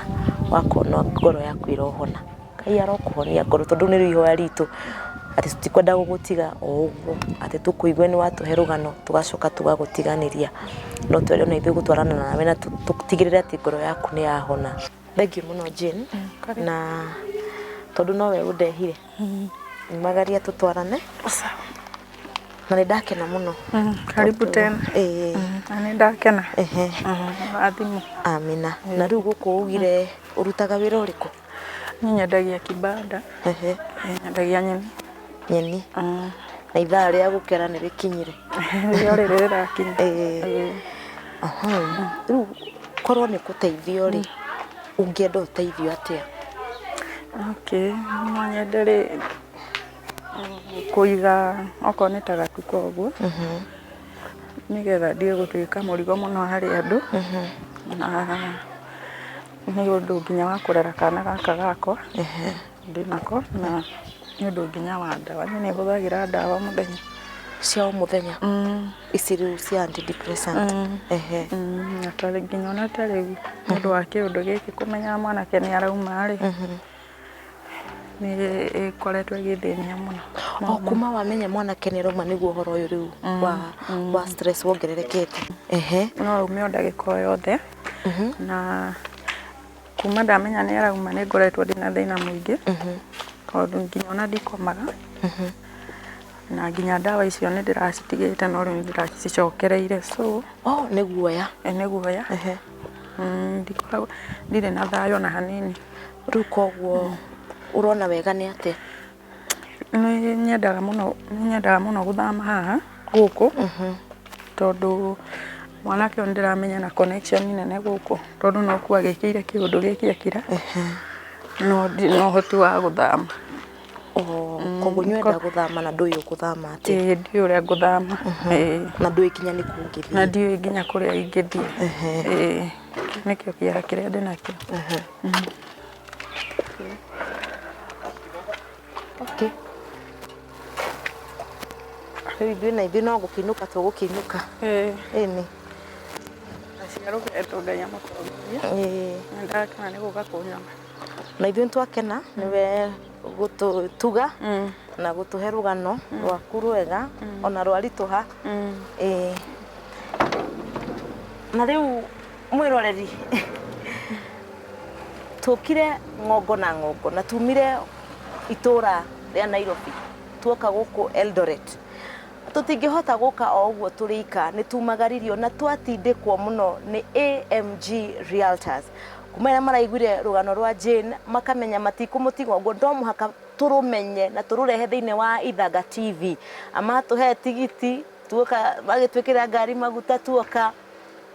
wakona ngoro yaku ĩrohona. Ngai arokũhonia ngoro tondũ nĩrĩo ihoya ritũ atĩ tũtikwenda gũgũtiga o ũguo, atĩ tũkũigue nĩ watũhe rũgano tũgacoka tũgagũtiganĩria. No twende ona ithuĩ gũtwarana nawe na tũtigĩrĩre atĩ ngoro yaku nĩ yahona. Thengiũ mũno Jane, na tondũ nowe ũndehire magaria tũtwarane na nĩ ndakena mũno. Karibu tena. Ĩĩ. Na nĩ ndakena. Ehe. Rathimo. Amina. Na rĩu gũkũ ugire ũrutaga wĩra ũrĩkũ? Niĩ nyendagia kibanda. Nyendagia nyeni. Nyeni. Na ithaa rĩa gũkera nĩ rĩkinyire. Rĩo rĩrĩ rĩrakinya. Ĩĩ. Rĩu korwo nĩ gũteithio rĩ, ũngĩenda ũteithio atĩa? Okay, no nyende rĩ kũiga okorwo nĩ ta gatuka ũguo, nĩgetha ndige gũtuĩka mũrigo mũno harĩ andũ, na nĩ ũndũ nginya wa kũrera kana gaka gakwa ndĩnako, na nĩ ũndũ nginya wa ndawa. Niĩ nĩ hũthagĩra ndawa mũthenya. Cia o mũthenya? Ici rĩu cia antidepressant? Na tarĩ nginya ona ta rĩu nĩ ũndũ wa kĩũndũ gĩkĩ kũmenya mwanake nĩ arauma rĩ, nĩ ĩkoretwo ĩgĩthĩnia mũno. O kuma wamenya mwanake nĩ arauma nĩguo ũhoro ũyũ rĩu wa stress wongererekete? No aume o ndagĩka o yothe, na kuma ndamenya nĩ arauma nĩ ngoretwo ndĩna thĩna mũingĩ, tondũ nginya ona ndikomaga, na nginya ndawa icio nĩ ndĩracitigĩte no rĩu nĩ ndĩracicokereire, so Oh, nĩ guoya. Nĩ guoya. Ndikoragwo ndirĩ na thayũ ona hanini. Rĩu koguo ũrona wega nĩ atĩa? Nĩ nyendaga mũno, nĩ nyendaga mũno gũthama haha gũkũ, tondũ mwanake ũyũ nĩ ndĩramenya na connection nene gũkũ, tondũ no kuo agĩkĩire kĩũndũ gĩkĩ ekire, no ndirĩ na ũhoti wa gũthama. Koguo nĩ ũrenda gũthama na ndũĩ ũgũthama atĩa? Ĩĩ, ndiũĩ ũrĩa ngũthama. Na ndũĩ nginya nĩ kũ ũngĩthiĩ? Na ndiũĩ nginya kũrĩa ingĩthiĩ. Ĩĩ, nĩkĩo kĩeha kĩrĩa ndĩnakĩo. Okay. Rĩu ithuĩ na ithuĩ no gũkĩinũka tũgũkĩinũka. Ĩni. Acia rũgendo Ngai amũtongorie. Nĩ ndakena nĩ gũka kũnyona. Na ithuĩ nĩ twakena nĩwe gũtũtuga na gũtũhe rũgano rwaku rwega ona rwaritũha. Ĩĩ. Na rĩu mwĩroreri tũkire ng'ongo na ng'ongo na tumire itũra rĩa Nairobi tuoka gũkũ Eldoret. Tũtingĩhota gũka o ũguo tũrĩ ika, nĩ tumagaririo na twatindĩkwo mũno nĩ AMG Realtors. Kuma rĩrĩa maraiguire rũgano rwa Jane makamenya matikũmũtiga ũguo, no mũhaka tũrũmenye na tũrũrehe thĩinĩ wa Ithanga TV. Amatũhe tigiti tuoka, magĩtwĩkĩra ngari maguta tuoka,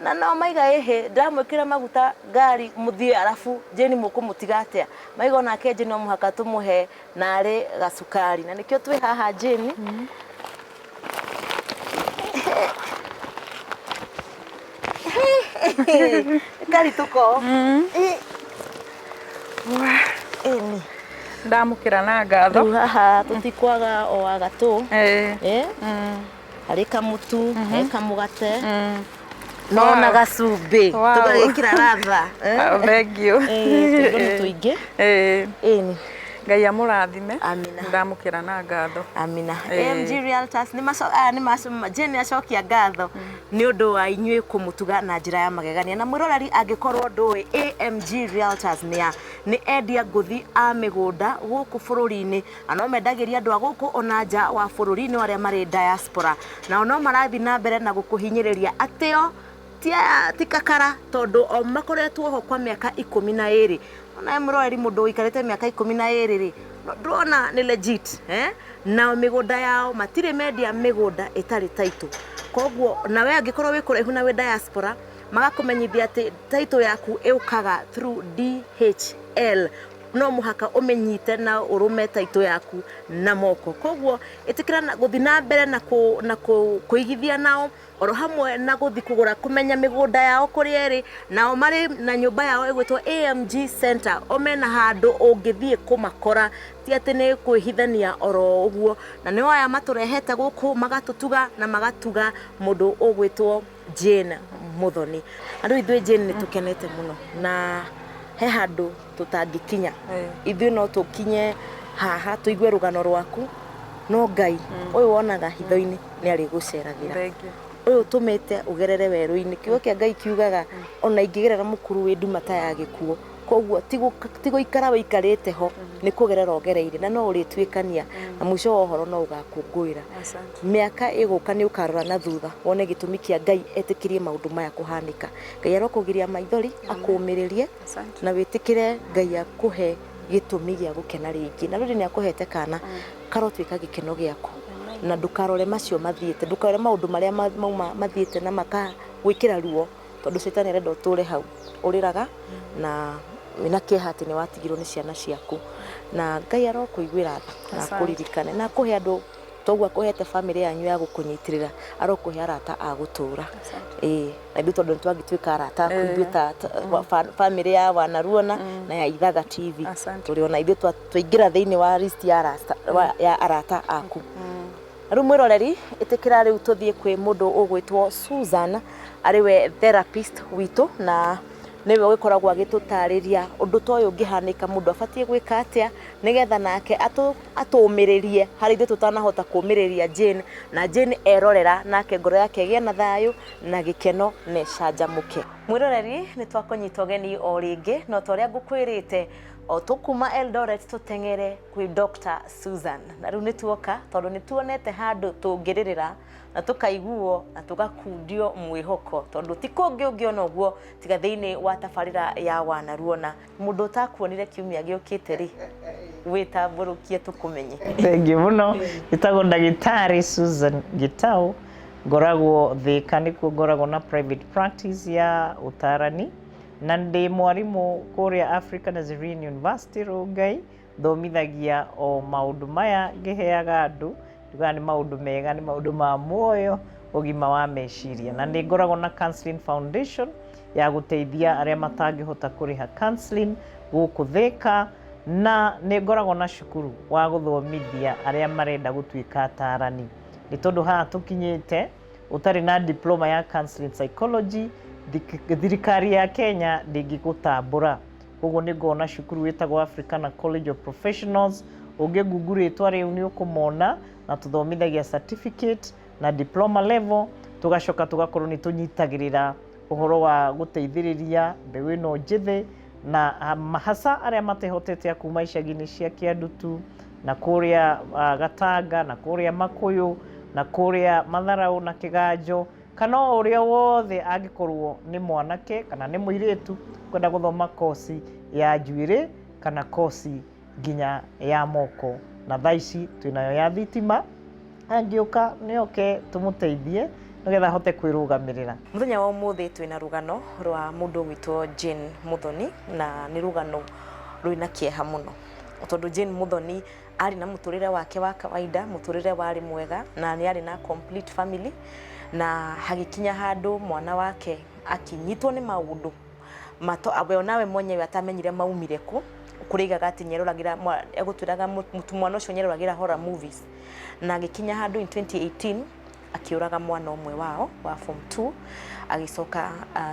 na no maiga ĩhĩ ndamwĩkĩra maguta ngari mũthiĩ, arabu Jane mũkũmũtiga atĩa? Maiga onake Jane no mũhaka tũmũhe narĩ gacukari, na nĩkĩo twĩ haha Jane. Karitũko. Ĩni. Ndamũkĩra na ngatho. Rĩu haha tũtikwaga o agatũ. Harĩ kamũtu, he kamũgate, no na gacumbĩ, tũgagĩkĩra ratha. Thank you. Tũindo nĩ tũingĩ. Ĩni. Ngai amũrathime. Amina. Ndamũkĩra na ngatho. Amina. AMG Realtors nĩ Jane acokia ngatho nĩ ũndũ wa inyuĩ kũmũtuga na njĩra ya magegania. Na mwĩroreri angĩkorwo ndũĩ AMG Realtors nĩ a, nĩ endia ngũthi a mĩgũnda gũkũ bũrũri-inĩ, na no mendagĩria andũ a gũkũ ona nja wa bũrũri nĩ arĩa marĩ diaspora. Nao no marathiĩ na mbere na gũkũhinyĩrĩria atĩo ti kakara, tondũ o makoretwo ho kwa mĩaka 12. Ona mwĩroreri mũndũ ũikarĩte mĩaka 12 rĩ, ndũrona nĩ legit, eh? Nao mĩgũnda yao matirĩ mendia mĩgũnda ĩtarĩ title. Koguo nawe angĩkorwo wĩ kũraihu na wĩ diaspora, magakũmenyithia atĩ title yaku ĩũkaga through DHL. No mũhaka ũmĩnyite na ũrũme taitũ yaku na moko. Koguo ĩtĩkĩra na gũthiĩ na mbere na kũ, na kũ, kũigithia nao oro hamwe na gũthiĩ kũgũra kũmenya mĩgũnda yao kũrĩa ĩrĩ. Nao marĩ na nyũmba yao ĩgwĩtwo AMG Center, o mena handũ ũngĩthiĩ kũmakora, ti atĩ nĩ kwĩhithania oro ũguo. Na nĩo aya matũrehete gũkũ magatũtuga na magatuga mũndũ ũgwĩtwo Jane Muthoni. Na rĩu ithuĩ Jane nĩ tũkenete mũno na he handũ tũtangĩkinya. Ithuĩ no tũkinye haha tũigue rũgano rwaku, no Ngai ũyũ wonaga hitho-inĩ nĩ arĩgũceragĩra. Thengiũ. Ũyũ ũtũmĩte ũgerere werũ-inĩ. Kiugo kĩa Ngai kiugaga ona ingĩgerera mũkuru wĩ nduma ta ya gĩkuũ. Koguo ti gũikara wĩikarĩte ho, nĩ kũgerera ũgereire na no ũrĩtuĩkania na mũico wa ũhoro no ũgakũngũĩra. Asante. Mĩaka ĩgũka nĩ ũkarora na thutha wone gĩtũmi kĩa Ngai etĩkĩrie maũndũ maya kũhanĩka. Ngai arokũgiria maithori, akũũmĩrĩrie Asante. na wĩtĩkĩre Ngai akũhe gĩtũmi gĩa gũkena rĩngĩ. Na rĩrĩ nĩ akũhete kana karotuĩka gĩkeno gĩaku, na ndũkarore macio mathiĩte, ndũkarore maũndũ marĩa mauma mathiĩte na makagwĩkĩra ruo, tondũ cetani arenda ũtũre hau ũrĩraga na wĩna kĩeha atĩ nĩ watigirwo nĩ ciana ciaku. Na Ngai arokũiguĩra tha na Asante. akũririkane na akũhe andũ toguo akũhete bamĩrĩ yanyu ya gũkũnyitĩrĩra, arokũhe arata a gũtũra. Ĩĩ, na ithuĩ tondũ nĩtwagĩtuĩka arata aku ithuĩ ta bamĩrĩ ya Wanaruona na ya Ithaga TV. Asante. Tũrĩ ona ithuĩ twaingĩra thĩinĩ wa list ya arata, ya arata aku. Na rĩu mwĩroreri, ĩtĩkĩra rĩu tũthiĩ kwĩ mũndũ ũgwĩtwo Susan, arĩ we therapist witũ, na nĩwe ũgĩkoragwo agĩtũtarĩria ũndũ ta ũyũ ũngĩhanĩka mũndũ abatiĩ gwĩka atĩa nĩgetha nake atũmĩrĩrie harĩ ithuĩ tũtanahota kũmĩrĩria Jane, na Jane erorera nake ngoro yake ĩgĩe na thayũ na gĩkeno na ĩcanjamũke. Mwĩroreri, nĩ twakũnyita ũgeni o rĩngĩ, no ta ũrĩa ngũkwĩrĩte o tũkuma Eldoret tũteng'ere kwĩ Dr. Susan. Na rĩu nĩ tuoka tondũ nĩ tuonete handũ tũngĩrĩrĩra na tũkaiguo na tũgakundio mwĩhoko, tondũ ti kũngĩ ũngĩona ũguo tiga thĩinĩ wa tabarĩra ya Wanaruona. Mũndũ ũtakuonire kiumia gĩũkĩte rĩ, wĩtambũrũkie tũkũmenye. Thengiũ mũno. Njĩtagwo ndagĩtarĩ Susan Gitau, ngoragwo Thĩka, nĩkuo ngoragwo na private practice ya ũtarani, na ndĩ mwarimũ kũrĩa Africa Nazarene University Rongai, thomithagia o maũndũ maya ngĩheaga andũ, ndugaga nĩ maũndũ mega, nĩ maũndũ ma muoyo, ũgima wa meciria. Na nĩ ngoragwo na Counseling Foundation ya gũteithia arĩa matangĩhota kũrĩha counseling gũkũ Thĩka, na nĩ ngoragwo na cukuru wa gũthomithia arĩa marenda gũtuĩka atarani. Nĩ tondũ haha tũkinyĩte ũtarĩ na diploma ya counseling psychology, thirikari ya Kenya ndĩngĩgũtambũra. Koguo nĩ ngoragwo na cukuru wĩtagwo Africana College of Professionals, ũngĩ google rĩtwa rĩu nĩ ũkũmona, na tũthomithagia certificate na diploma level, tũgacoka tũgakorwo nĩ tũnyitagĩrĩra ũhoro wa gũteithĩrĩria mbeũ ĩno njĩthĩ na hasa arĩa matehotete a kuma icagi-inĩ cia Kĩandutu na kũrĩa Gatanga na kũrĩa Makuyu na kũrĩa Matharaũ na Kĩganjo, kana o ũrĩa wothe angĩkorwo nĩ mwanake kana nĩ mũirĩtu kwenda gũthoma kosi ya njuĩrĩ kana kosi nginya ya moko. Na thaa ici twĩnayo ya thitima, angĩũka nĩoke tũmũteithie nĩgetha ahote kwĩrũgamĩrĩra. Mũthenya wa ũmũthĩ twĩna rũgano rwa mũndũ ũgwĩtwo Jane Muthoni, na nĩ rũgano rwĩna kĩeha mũno, tondũ Jane Muthoni arĩ na mũtũrĩre wake wa kawaida, mũtũrĩre warĩ mwega, na nĩ arĩ na complete family, na hagĩkinya handũ mwana wake akĩnyitwo nĩ maũndũ mato we onawe mwenyewe atamenyire maumire kũ. Kũrĩigaga atĩ nĩeroragĩra, egũtwĩraga mwana ũcio nĩeroragĩra horror movies, na agĩkinya handũ in 2018 akĩũraga mwana ũmwe wao wa form 2, agĩcoka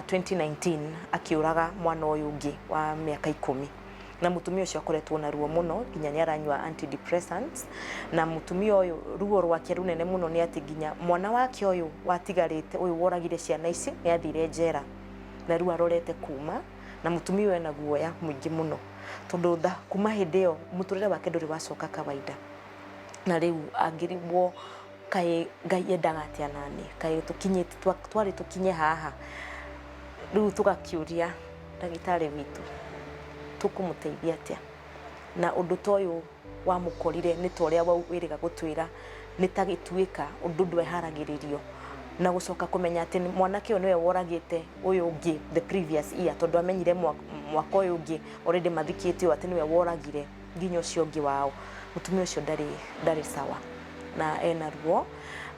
2019 akĩũraga mwana ũyũ ũngĩ wa mĩaka 10. Na mũtumia ũcio akoretwo na ruo mũno nginya nĩ aranyua antidepressants, na mũtumia ũyũ ruo rwake rũnene mũno nĩ atĩ nginya mwana wake ũyũ watigarĩte, ũyũ woragire ciana ici, nĩ athire njera na rĩu arorete kuma, na mũtumia ũyũ ena guoya mũingĩ mũno tondũ tha kuma hĩndĩ ĩyo mũtũrĩre wake ndũrĩ wacoka kawaida, na rĩu angĩrigwo kaĩ Ngai endaga atĩa nani, kaĩ tũkinyĩte twarĩ tũkinye haha. Rĩu tũgakĩũria ndagĩtarĩ witũ tũkũmũteithia atĩa, na ũndũ ta ũyũ wamũkorire nĩ ta ũrĩa wĩrĩga gũtwĩra nĩ ta gĩtuĩka ũndũ ndweharagĩrĩrio. Na gũcoka kũmenya atĩ mwanake ũyũ nĩwe woragĩte ũyũ ũngĩ the previous year, tondũ amenyire mwaka ũyũ ũngĩ already mathikĩte ũyũ atĩ nĩwe woragire nginya ũcio ũngĩ wao. Mũtumia ũcio ndarĩ sawa na ena ruo,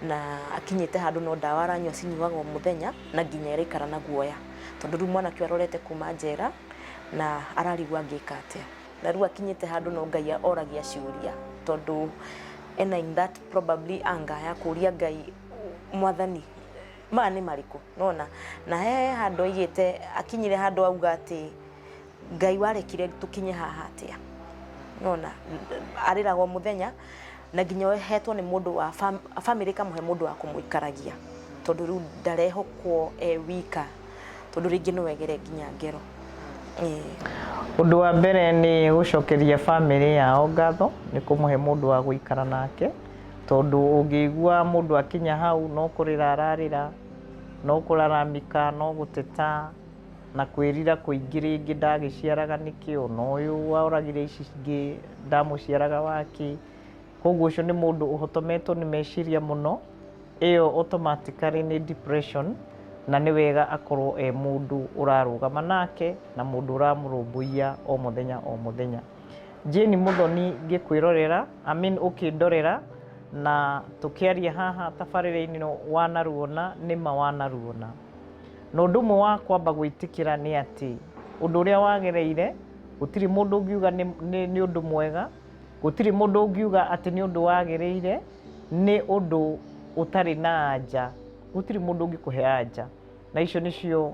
na akinyĩte handũ no ndawa aranyua, cinyuaga o mũthenya, na nginya ĩraikara na guoya, tondũ rĩu mwanake ũyũ arorete kuma njera na ararigwo angĩka atĩa. Na rĩu akinyĩte handũ no Ngai oragia ciũria, tondũ ena in that probably anger ya kũria Ngai, "Mwathani, maya nĩ marĩkũ?" Nona na he handũ aigĩte, akinyire handũ auga atĩ, "Ngai, warekire tũkinye haha atĩa?" Nona arĩraga o mũthenya, na nginya hetwo nĩ mũndũ wa family, ĩkamũhe mũndũ wa kũmũikaragia, tondũ rĩu ndarehokwo e wika, tondũ rĩngĩ no egere nginya ngero. Ĩĩ. Ũndũ wa mbere nĩ gũcokeria bamĩrĩ yao ngatho nĩ kũmũhe mũndũ wa gũikara nake, tondũ ũngĩigua mũndũ akinya hau no kũrĩra ararĩra, no kũraramika, no gũteta na kwĩrira kũingĩ, rĩngĩ ndagĩciaraga nĩkĩ, ona ũyũ waoragire ici ingĩ ndamũciaraga wakĩ. Koguo ũcio nĩ mũndũ ũhotometwo nĩ meciria mũno, ĩyo automatically nĩ depression, na nĩ wega akorwo e mũndũ ũrarũgama nake na mũndũ ũramũrũmbũiya o mũthenya o mũthenya. Jane Muthoni, ngĩkwĩrorera, I mean ũkĩndorera na tũkĩaria haha tabarĩra-inĩ ĩno, wanaruona nĩma wanaruona. Na ũndũ ũmwe wa kwamba gwĩtĩkĩra nĩ atĩ ũndũ ũrĩa wagereire gũtirĩ mũndũ ũngiuga nĩ ũndũ mwega, gũtirĩ mũndũ ũngiuga atĩ nĩ ũndũ wagĩrĩire, nĩ ũndũ ũtarĩ na anja, gũtirĩ mũndũ ũngĩkũhe anja. Na icio nĩcio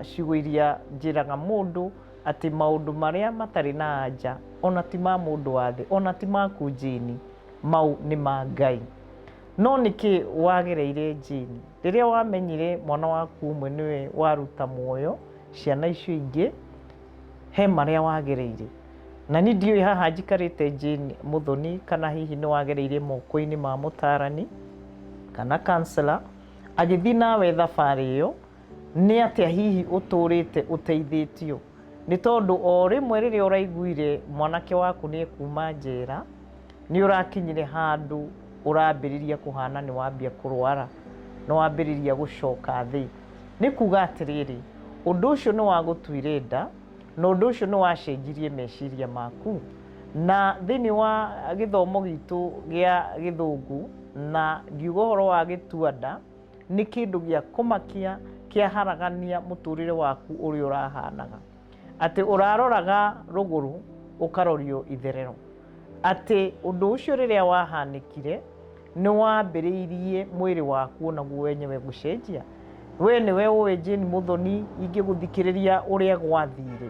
ciugo iria njĩraga mũndũ, atĩ maũndũ marĩa matarĩ na anja, ona ti ma mũndũ wa thĩ, ona ti maku Jane, mau nĩ ma Ngai. No nĩkĩ wagereire, Jane, rĩrĩa wamenyire mwana waku ũmwe nĩwe waruta muoyo ciana icio ingĩ? He marĩa wagereire, na niĩ ndiũĩ haha njikarĩte Jane Muthoni kana hihi nĩ wagereire moko-inĩ ma mũtarani kana counselor agĩthiĩ nawe thabarĩ ĩyo. Nĩ atĩa hihi ũtũrĩte ũteithĩtio? Nĩ tondũ o rĩmwe rĩrĩa ũraiguire mwanake waku nĩ ekuma njera, nĩ ũrakinyire handũ ũrambĩrĩria kũhana nĩ wambia kũrwara, nĩ wambĩrĩria gũcoka thĩ. Nĩ kuga atĩrĩrĩ, ũndũ ũcio nĩ wagũtuire nda, na ũndũ ũcio nĩ wacenjirie meciria maku. Na thĩinĩ wa gĩthomo gitũ gĩa gĩthũngũ, na ngiuga ũhoro wa gĩtua nda, nĩ kĩndũ gĩa kũmakia kĩaharagania mũtũrĩre waku ũrĩa ũrahanaga, atĩ ũraroraga rũgũrũ ũkarorio itherero, atĩ ũndũ ũcio rĩrĩa wahanĩkire nĩ wambĩrĩirie mwĩrĩ waku onaguo wenyewe gũcenjia. We nĩwe ũĩ, Jane Muthoni, ingĩgũthikĩrĩria ũrĩa gwathire,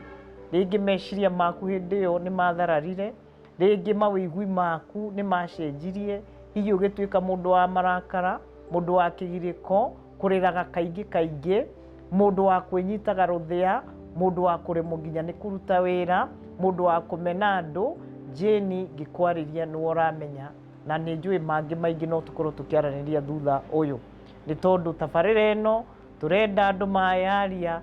rĩngĩ meciria maku hĩndĩ ĩyo nĩ mathararire, rĩngĩ mawĩigui maku nĩ macenjirie, hihi ũgĩtuĩka mũndũ wa marakara, mũndũ wa kĩgirĩko, kũrĩraga kaingĩ kaingĩ, mũndũ wa kwĩnyitaga rũthĩa, mũndũ wa kũremwo nginya nĩ kũruta wĩra, mũndũ wa kũmena andũ. Jane, ngĩkwarĩria nĩwe ũramenya, na nĩ njũĩ mangĩ maingĩ no tũkorwo tũkĩaranĩria thutha ũyũ, nĩ tondũ tabarĩra ĩno tũrenda andũ mayaria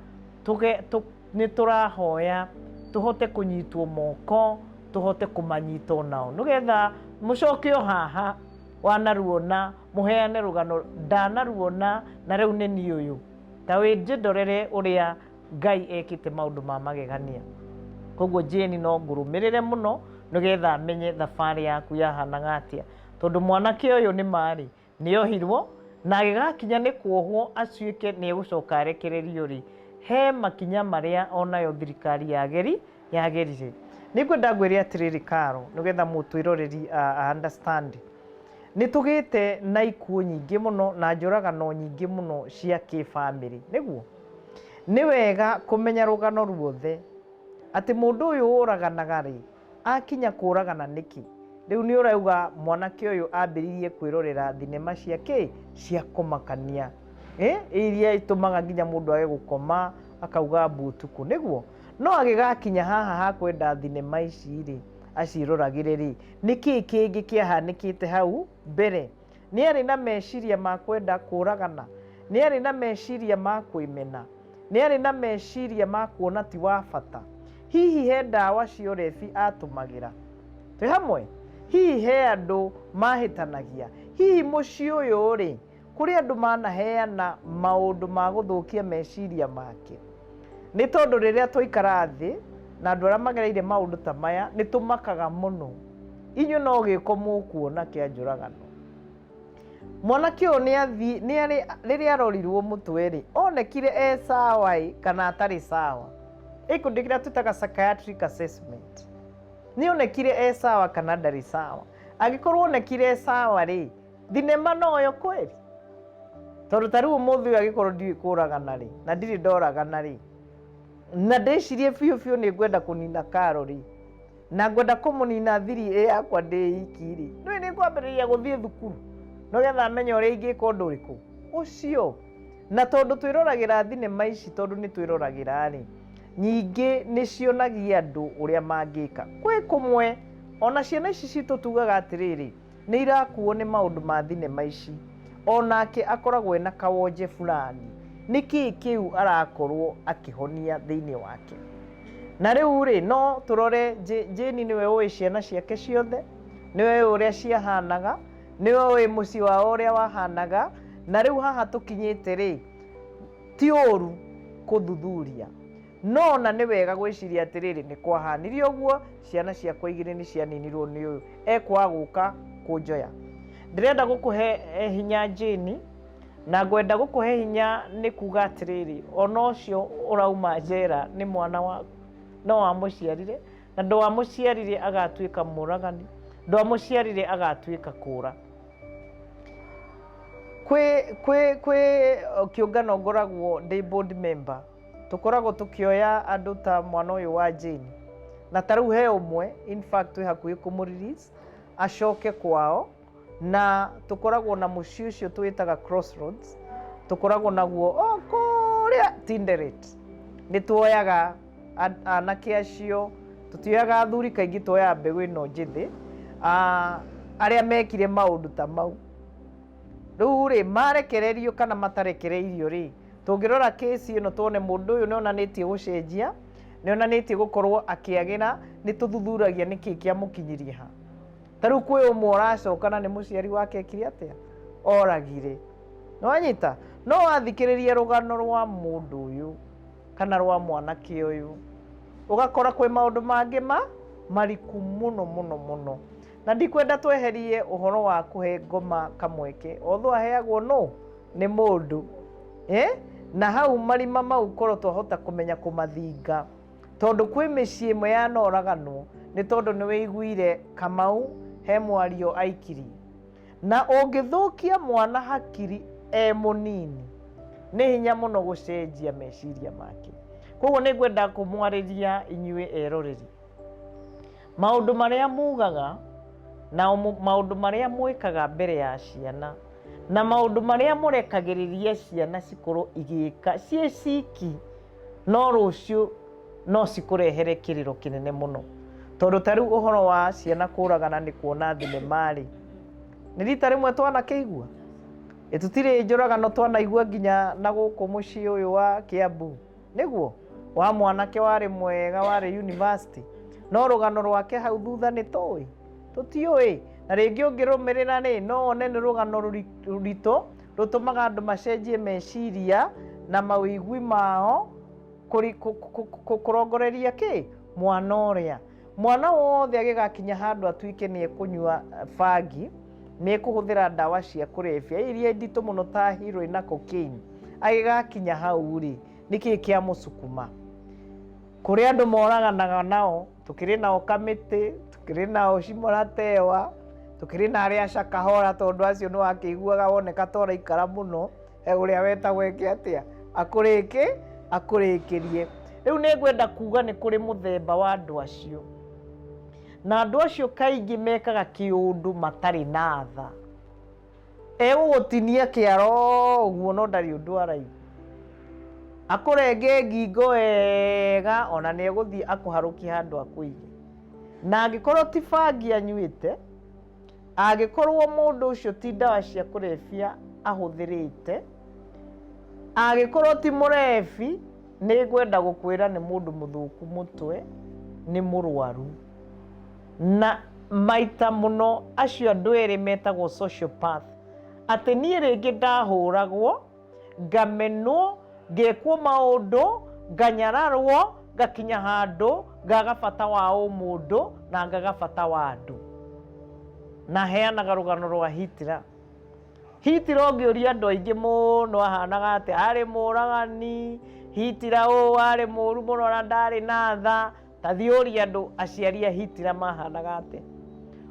nĩ tũrahoya tũhote kũnyitwo moko, tũhote kũmanyita onao, nĩgetha mũcoke o haha wanaruona mũheane rũgano ndanaruona, na rĩu nĩ niĩ ũyũ ta wĩ njĩndorere ũrĩa Ngai ekĩte maũndũ ma magegania. Koguo Jane, no ngũrũmĩrĩre mũno nĩgetha menye thabarĩ yaku yahanaga atĩa, tondũ mwanake ũyũ nĩ marĩ nĩ ohirwo, na agĩgakinya nĩ kuohwo acuĩke nĩ egũcoka arekererio rĩ, he makinya marĩa onayo thirikari yagerire. Nĩ ngwenda ngwĩre atĩrĩrĩ, Karo, nĩgetha mũtwĩroreri understand, nĩ tũgĩte na ikuũ nyingĩ mũno na njũragano nyingĩ mũno cia kĩbamĩrĩ. Nĩguo nĩ wega kũmenya rũgano ruothe, atĩ mũndũ ũyũ ũraganaga rĩ, akinya kũragana nĩkĩ? Rĩu nĩ ũrauga mwanake ũyũ ambĩrĩirie kwĩrorera thinema cia kĩ cia kũmakania, iria itũmaga nginya mũndũ age gũkoma, akauga mbu ũtukũ, nĩguo no agĩgakinya haha ha kwenda thinema ici rĩ, aciĩroragĩre rĩ, nĩ kĩĩ kĩngĩ kĩahanĩkĩte hau mbere? Nĩ arĩ na meciria ma kwenda kũragana? Nĩ arĩ na meciria ma kwĩmena? Nĩ arĩ na meciria ma kuona ti wa bata? Hihi he ndawa cia ũrebi atũmagĩra? Twĩ hamwe? Hihi he andũ mahĩtanagia? Hihi mũciĩ ũyũ rĩ, Kũrĩ andũ manaheana maũndũ ma gũthũkia meciria make. Nĩ tondũ rĩrĩa twaikara thĩ na andũ arĩa magereire maũndũ ta maya, nĩ tũmakaga mũno. Inyuĩ no gĩko mũkuona kĩa njũragano. Mwanake ũyũ nĩ athiĩ, nĩ arĩ, rĩrĩa arorirwo mũtwe-rĩ, onekire e sawa-ĩ kana atarĩ sawa? Ĩ kĩndũ kĩrĩa twĩtaga psychiatric assessment. Nĩ onekire e sawa kana ndarĩ sawa? Angĩkorwo onekire e sawa-rĩ, thinema noyo kweli? Tondũ ta rĩu ũmũthĩ ũyũ angĩkorwo ndiũĩ kũragana-rĩ, na ndirĩ ndoragana-rĩ, na ndĩcirie biũ biũ nĩ ngwenda kũnina Karo rĩ, na ngwenda kũmũnina thiri ĩ yakwa ndĩ iki rĩ, nĩũĩ nĩ ngwambĩrĩria gũthiĩ thukuru nĩgetha menye ũrĩa ingĩka ũndũ ũrĩkũ ũcio. Na tondũ twĩroragĩra thinema ici tondũ nĩ twĩroragĩra rĩ, nyingĩ nĩ cionagia andũ ũrĩa mangĩka. Kwĩ kũmwe ona ciana ici citũ tugaga atĩrĩrĩ, nĩ irakuo nĩ maũndũ ma thinema ici, onake akoragwo ena kawonje fulani. Nĩ kĩĩ kĩu arakorwo akĩhonia thĩinĩ wake? Na rĩu rĩ, no tũrore Jane nĩwe ũĩ ciana ciake ciothe, nĩwe ũĩ ũrĩa ciahanaga, nĩwe ũĩ mũciĩ wao ũrĩa wahanaga, na rĩu haha tũkinyĩte rĩ, ti ũru kũthuthuria. No ona nĩ wega gwĩciria atĩrĩrĩ, nĩ kwahanire ũguo, ciana ciakwa igĩrĩ nĩ cianinirwo nĩ ũyũ, ekwaga gũka kũnjoya. Ndĩrenda gũkũhe hinya Jane, na ngwenda gũkũhe hinya nĩ kuga atĩrĩrĩ, ona ũcio ũrauma njera nĩ mwana waku, no wamũciarire, na ndwamũciarire agatuĩka mũragani, ndwamũciarire agatuĩka kũra. Kwĩ, kwĩ, kwĩ kĩũngano ngoragwo ndĩ board member, tũkoragwo tũkĩoya andũ ta mwana ũyũ wa Jane, na ta rĩu he ũmwe in fact twĩ hakuhĩ kũmũ release acoke kwao, na tũkoragwo na mũciĩ ũcio twĩtaga Crossroads, tũkoragwo naguo o kũrĩa Tinderet. Nĩ tuoyaga anake acio, tũtioyaga athuri kaingĩ, tuoyaga mbegũ ĩno njĩthĩ, arĩa mekire maũndũ ta mau. Rĩu rĩ, marekererio kana matarekereirio rĩ, tũngĩrora case ĩno tuone mũndũ ũyũ nĩ onanĩtie gũcenjia, nĩ onanĩtie gũkorwo akĩagĩra, nĩ tũthuthuragia nĩkĩ kĩamũkinyirie ha. Ta rĩu kwĩ ũmwe ũracoka na nĩ mũciari wake ekire atĩa? Oragire. Nĩ wanyita? No wathikĩrĩria rũgano rwa mũndũ ũyũ kana rwa mwanake ũyũ, ũgakora kwĩ maũndũ mangĩ ma mariku mũno mũno mũno. Na ndikwenda tweherie ũhoro wa kũhe ngoma kamweke, although aheagwo nũ? Nĩ mũndũ. Eh? Na hau marima mau korwo twahota kũmenya kũmathinga. Tondũ kwĩ mĩciĩ ĩmwe yanoraganwo nĩ tondũ nĩ wĩiguire Kamau he mwario aikirie. Na ũngĩthũkia mwana hakiri e mũnini, nĩ hinya mũno gũcenjia meciria make. Koguo nĩ ngwenda kũmwarĩria inyuĩ eroreri. Maũndũ marĩa mugaga na maũndũ marĩa mwĩkaga mbere ya ciana na maũndũ marĩa mũrekagĩrĩria ciana cikorwo igĩka ciĩ ciki, no rũciũ no cikũrehere kĩrĩro kĩnene mũno. Tondũ ta rĩu ũhoro wa ciana kũragana nĩ kuona thinema-rĩ, nĩ rita rĩmwe twanakĩigua? Ĩ tũtirĩ njũragano twanaigua nginya na gũkũ mũciĩ ũyũ wa Kĩambu? Nĩguo? Wa mwanake warĩ mwega warĩ university. No rũgano rwake hau thutha nĩ tũĩ? Tũtiũĩ. Na rĩngĩ ũngĩrũmĩrĩra rĩ, no wone nĩ rũgano rũritũ rũtũmaga andũ macenjie meciria na mawĩigwi mao kũrongoreria kĩ? Mwana ũrĩa. Mwana wothe agĩgakinya handũ atuĩke nĩ ekũnyua bangi, nĩ ekũhũthĩra ndawa cia kũrebia iria nditũ mũno ta heroin na cocaine, agĩgakinya hau rĩ, nĩkĩ kĩamũcukuma? Kũrĩ andũ moraganaga nao, tũkĩrĩ nao Kamĩtĩ, tũkĩrĩ nao Shimoratewa, tũkĩrĩ na arĩa a Shakahola tondũ acio nĩ wakĩiguaga woneka ta ũraikara mũno, he ũrĩa wetagwo eke atĩa? Akũrĩkĩ, akũrĩkĩrie. Rĩu nĩ ngwenda kuga nĩ kũrĩ mũthemba wa andũ acio. Na andũ acio kaingĩ mekaga kĩũndũ matarĩ na tha. Egũgũtinia kĩara ũguo no ndarĩ ũndũ araigua. Akũrenge ngingo wega ona nĩ egũthiĩ akũharũkie handũ akũige. Na angĩkorwo ti bangi anyuĩte, angĩkorwo mũndũ ũcio ti ndawa cia kũrebia ahũthĩrĩte, angĩkorwo ti mũrebi, nĩ ngwenda gũkwĩra nĩ mũndũ mũthũku mũtwe, nĩ mũrwaru. Na maita mũno acio andũ erĩ metagwo sociopath. Atĩ niĩ rĩngĩ ndahũragwo, ngamenwo, ngekwo maũndũ, nganyararwo, ngakinya handũ ngaga bata wa ũmũndũ na ngaga bata wa andũ. Na heanaga rũgano rwa Hitler. Hitler ũngĩũria andũ aingĩ mũno ahanaga atĩa, arĩ mũragani, Hitler ũũ arĩ mũru mũno na ndarĩ na tha. Ta thiĩ ũrie andũ aciari a Hitler mahanaga atĩa.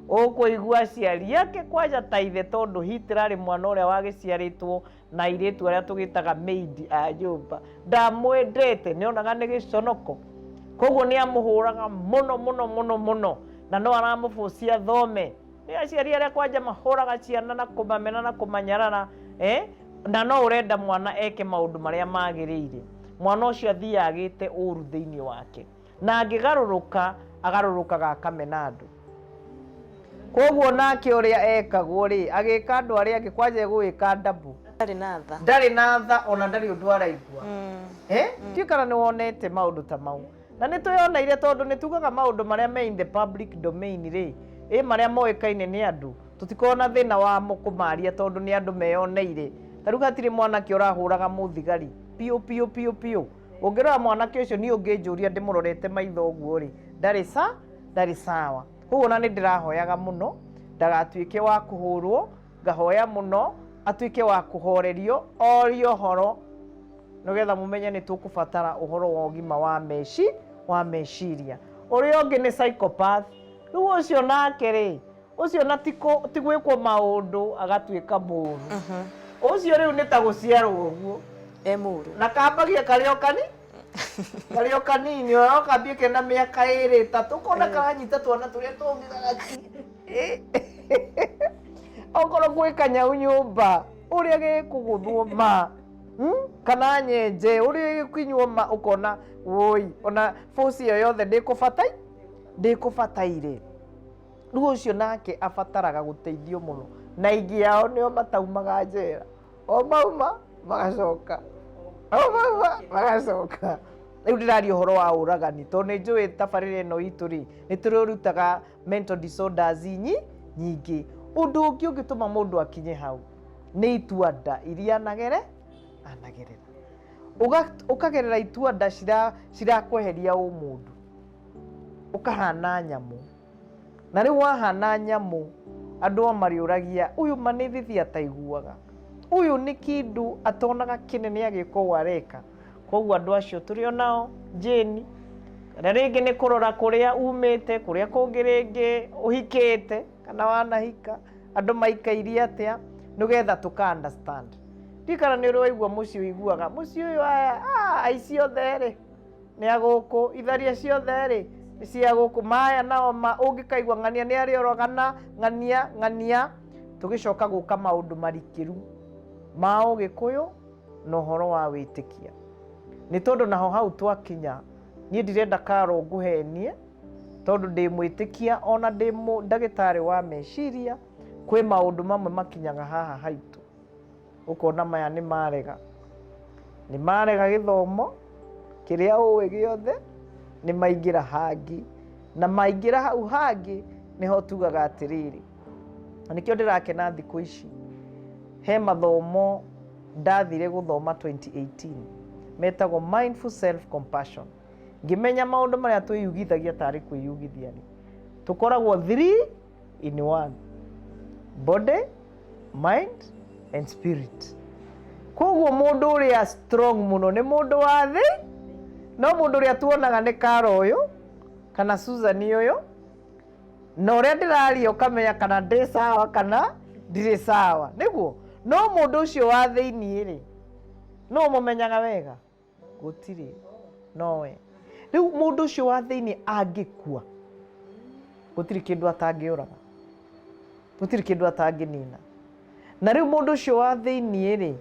Ũkũigua aciari ake kwanja ta ithe tondũ Hitler arĩ mwana ũrĩa wagĩciarĩtwo na airĩtu arĩa tũgĩtaga maid a nyũmba. Ndamwendete, nĩ onaga nĩ gĩconoko. Koguo nĩ amũhũraga mũno mũno mũno mũno na no aramũbũcia athome. Nĩ aciari arĩa kwanja mahũraga ciana na kũmamena na kũmanyarara, eh? Na no ũrenda mwana eke maũndũ marĩa magĩrĩire. Mwana ũcio athiaga agĩte ũru thĩinĩ wake. Na angĩgarũrũka, agarũrũkaga akamena andũ. Koguo nake ũrĩa ekagwo rĩ, agĩka andũ arĩa angĩ kwanja egũgĩka double. Ndarĩ na tha. Ndarĩ na tha ona ndarĩ ũndũ araigua. Eh? Ndiũĩ kana nĩ wonete maũndũ ta mau. Na nĩ twĩyoneire tondũ nĩ tugaga maũndũ marĩa me in the public domain rĩ, ĩ marĩa moĩkaine nĩ andũ, tũtikoragwo na thĩna wa mo kũmaria tondũ nĩ andũ meyoneire. Ta rĩu hatirĩ mwanake ũrahũraga mũthigari piũ piũ piũ piũ. Ũngĩrora mwanake ũcio niĩ ũngĩnjũria ndĩmũrorete maitho ũguo rĩ, ndarĩ sa, ndarĩ sawa. Koguo ona nĩ ndĩrahoyaga mũno ndagatuĩke wa kũhũrwo, ngahoya mũno atuĩke wa kũhorerio, orio ũhoro. Nĩgetha mũmenye nĩ tũkũbatara ũhoro wa ũgima wa meci wa meciria. Ũrĩa ũngĩ nĩ psychopath. Rĩu ũcio nake rĩ, ũcio na ti gwĩkwo maũndũ agatuĩka mũru. Ũcio rĩu nĩ ta gũciarwo ũguo. E mũru. Na kambagia karĩ o kani karĩ o kanini, ona no kambie kena mĩaka ĩrĩ ĩtatũ, ũkona karanyita twana tũrĩa tũngĩ gagaki. Okorwo gwĩ kanyau nyũmba, ũrĩa gĩkũgũthwo ma. Kana nyenje ũrĩa ĩgĩkinywo ma ũkona woi ona force ĩyo yothe ndĩkũbatai ndĩkũbataire. Rĩu ũcio nake abataraga gũteithio mũno, na aingĩ ao nĩo mataumaga njera, o mauma magacoka, o mauma magacoka. Rĩu ndĩraria ũhoro wa ũragani tondũ nĩ njũĩ tabarĩra ĩno itũ rĩ, nĩ tũrĩrutaga mental disorders nyingĩ. Ũndũ ũngĩ ũngĩtũma mũndũ akinye hau nĩ itua nda iria anagere anagerera. Ũkagerera itua nda cirakweheria ũmũndũ, ũkahana nyamũ. Na rĩu wahana nyamũ, andũ o marĩũragia, ũyũ ma nĩ thithi ataiguaga, ũyũ nĩ kĩndũ atonaga kĩnene agĩka ũũ areka. Koguo andũ acio tũrĩ o nao, Jane, kana rĩngĩ nĩ kũrora kũrĩa umĩte, kũrĩa kũngĩ rĩngĩ ũhikĩte kana wanahika, andũ maikairie atĩa, nĩgetha tũka understand. Ndiũĩ kana nĩ ũrĩ waigua mũciĩ ũiguaga, mũciĩ ũyũ aya, aici othe rĩ, nĩ a gũkũ, itharia ciothe rĩ, nĩ cia gũkũ, maya nao ma, ũngĩkaigua ng'ania nĩ arĩorogana, ng'ania, ng'ania, tũgĩcoka gũka maũndũ marikĩru ma ũgĩkũyũ na ũhoro wa wĩtĩkia. Nĩ tondũ naho hau twakinya, niĩ ndirenda Carol ngũhenie, tondũ ndĩ mwĩtĩkia ona ndĩ ndagĩtarĩ wa meciria, kwĩ maũndũ mamwe makinyaga haha haitũ, ũkona maya nĩ marega. Nĩ marega gĩthomo, kĩrĩa ũĩ gĩothe, nĩ maingĩra hangĩ. Na maingĩra hau hangĩ, nĩho tugaga atĩrĩrĩ, na nĩkĩo ndĩrakena thikũ ici, he mathomo ndathire gũthoma 2018, metagwo mindful self compassion. Ngĩmenya maũndũ marĩa twĩyugithagia tarĩ kwĩyugithia rĩ, tũkoragwo 3 in 1, body, mind and spirit. Koguo mũndũ ũrĩa strong mũno nĩ mũndũ wa thĩ, no mũndũ ũrĩa tuonaga nĩ Karo ũyũ kana Susan ũyũ, na ũrĩa ndĩraria ũkamenya kana ndĩ sawa kana ndirĩ sawa, nĩguo. No mũndũ ũcio wa thĩiniĩ rĩ, nũ ũmũmenyaga wega? Gũtirĩ, nowe. Rĩu mũndũ ũcio wa thĩiniĩ angĩkua, gũtirĩ kĩndũ atangĩũraga, gũtirĩ kĩndũ atangĩnina. Na rĩu mũndũ ũcio wa thĩiniĩ rĩ,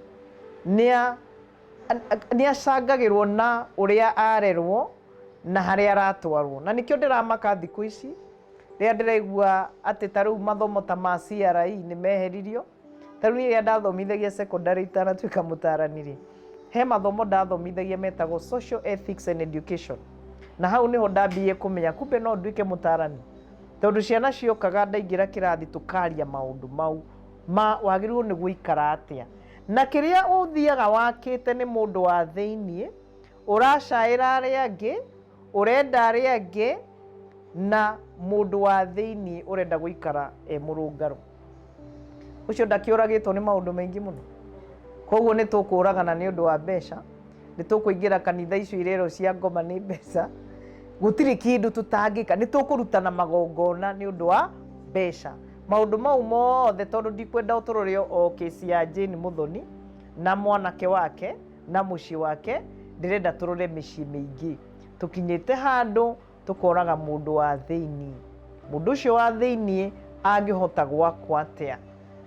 nĩ acangagĩrwo na ũrĩa arerwo na harĩa aratwarwo. Na nĩkĩo ndĩramaka thikũ ici, rĩrĩa ndĩraigua atĩ ta rĩu mathomo ta ma CRE nĩ meheririo. Ta rĩu niĩ rĩrĩa ndathomithagia secondary itanatuĩka mũtarani rĩ, he mathomo ndathomithagia metagwo social ethics and education. Na hau nĩho ndambirie kũmenya kumbe no nduĩke mũtarani. Tondũ ciana ciokaga ndaingĩra kĩrathi tũkaria maũndũ mau. Ma wagĩrĩirwo nĩ gũikara atĩa. Na kĩrĩa ũthiaga wakĩte nĩ mũndũ wa thĩiniĩ, ũracaĩra arĩa angĩ, ũrenda arĩa angĩ, na mũndũ wa thĩiniĩ ũrenda gũikara e mũrũngarũ. Ũcio ndakĩũragĩtwo nĩ maũndũ maingĩ mũno. Koguo nĩ tũkũragana nĩ ũndũ wa mbeca, nĩ tũkũingĩra kanitha icio irerwo cia ngoma nĩ mbeca, gũtirĩ kĩndũ tũtangĩka, nĩ tũkũrutana magongona nĩ ũndũ wa mbeca. Maũndũ mau mothe tondũ ndikwenda ũtũrore o kesi ya Jane Muthoni na mwanake wake na mũciĩ wake, ndĩrenda tũrore mĩciĩ mĩingĩ. Tũkinyĩte handũ tũkoraga mũndũ wa thĩiniĩ. Mũndũ ũcio wa thĩiniĩ angĩhota gwakwo atĩa?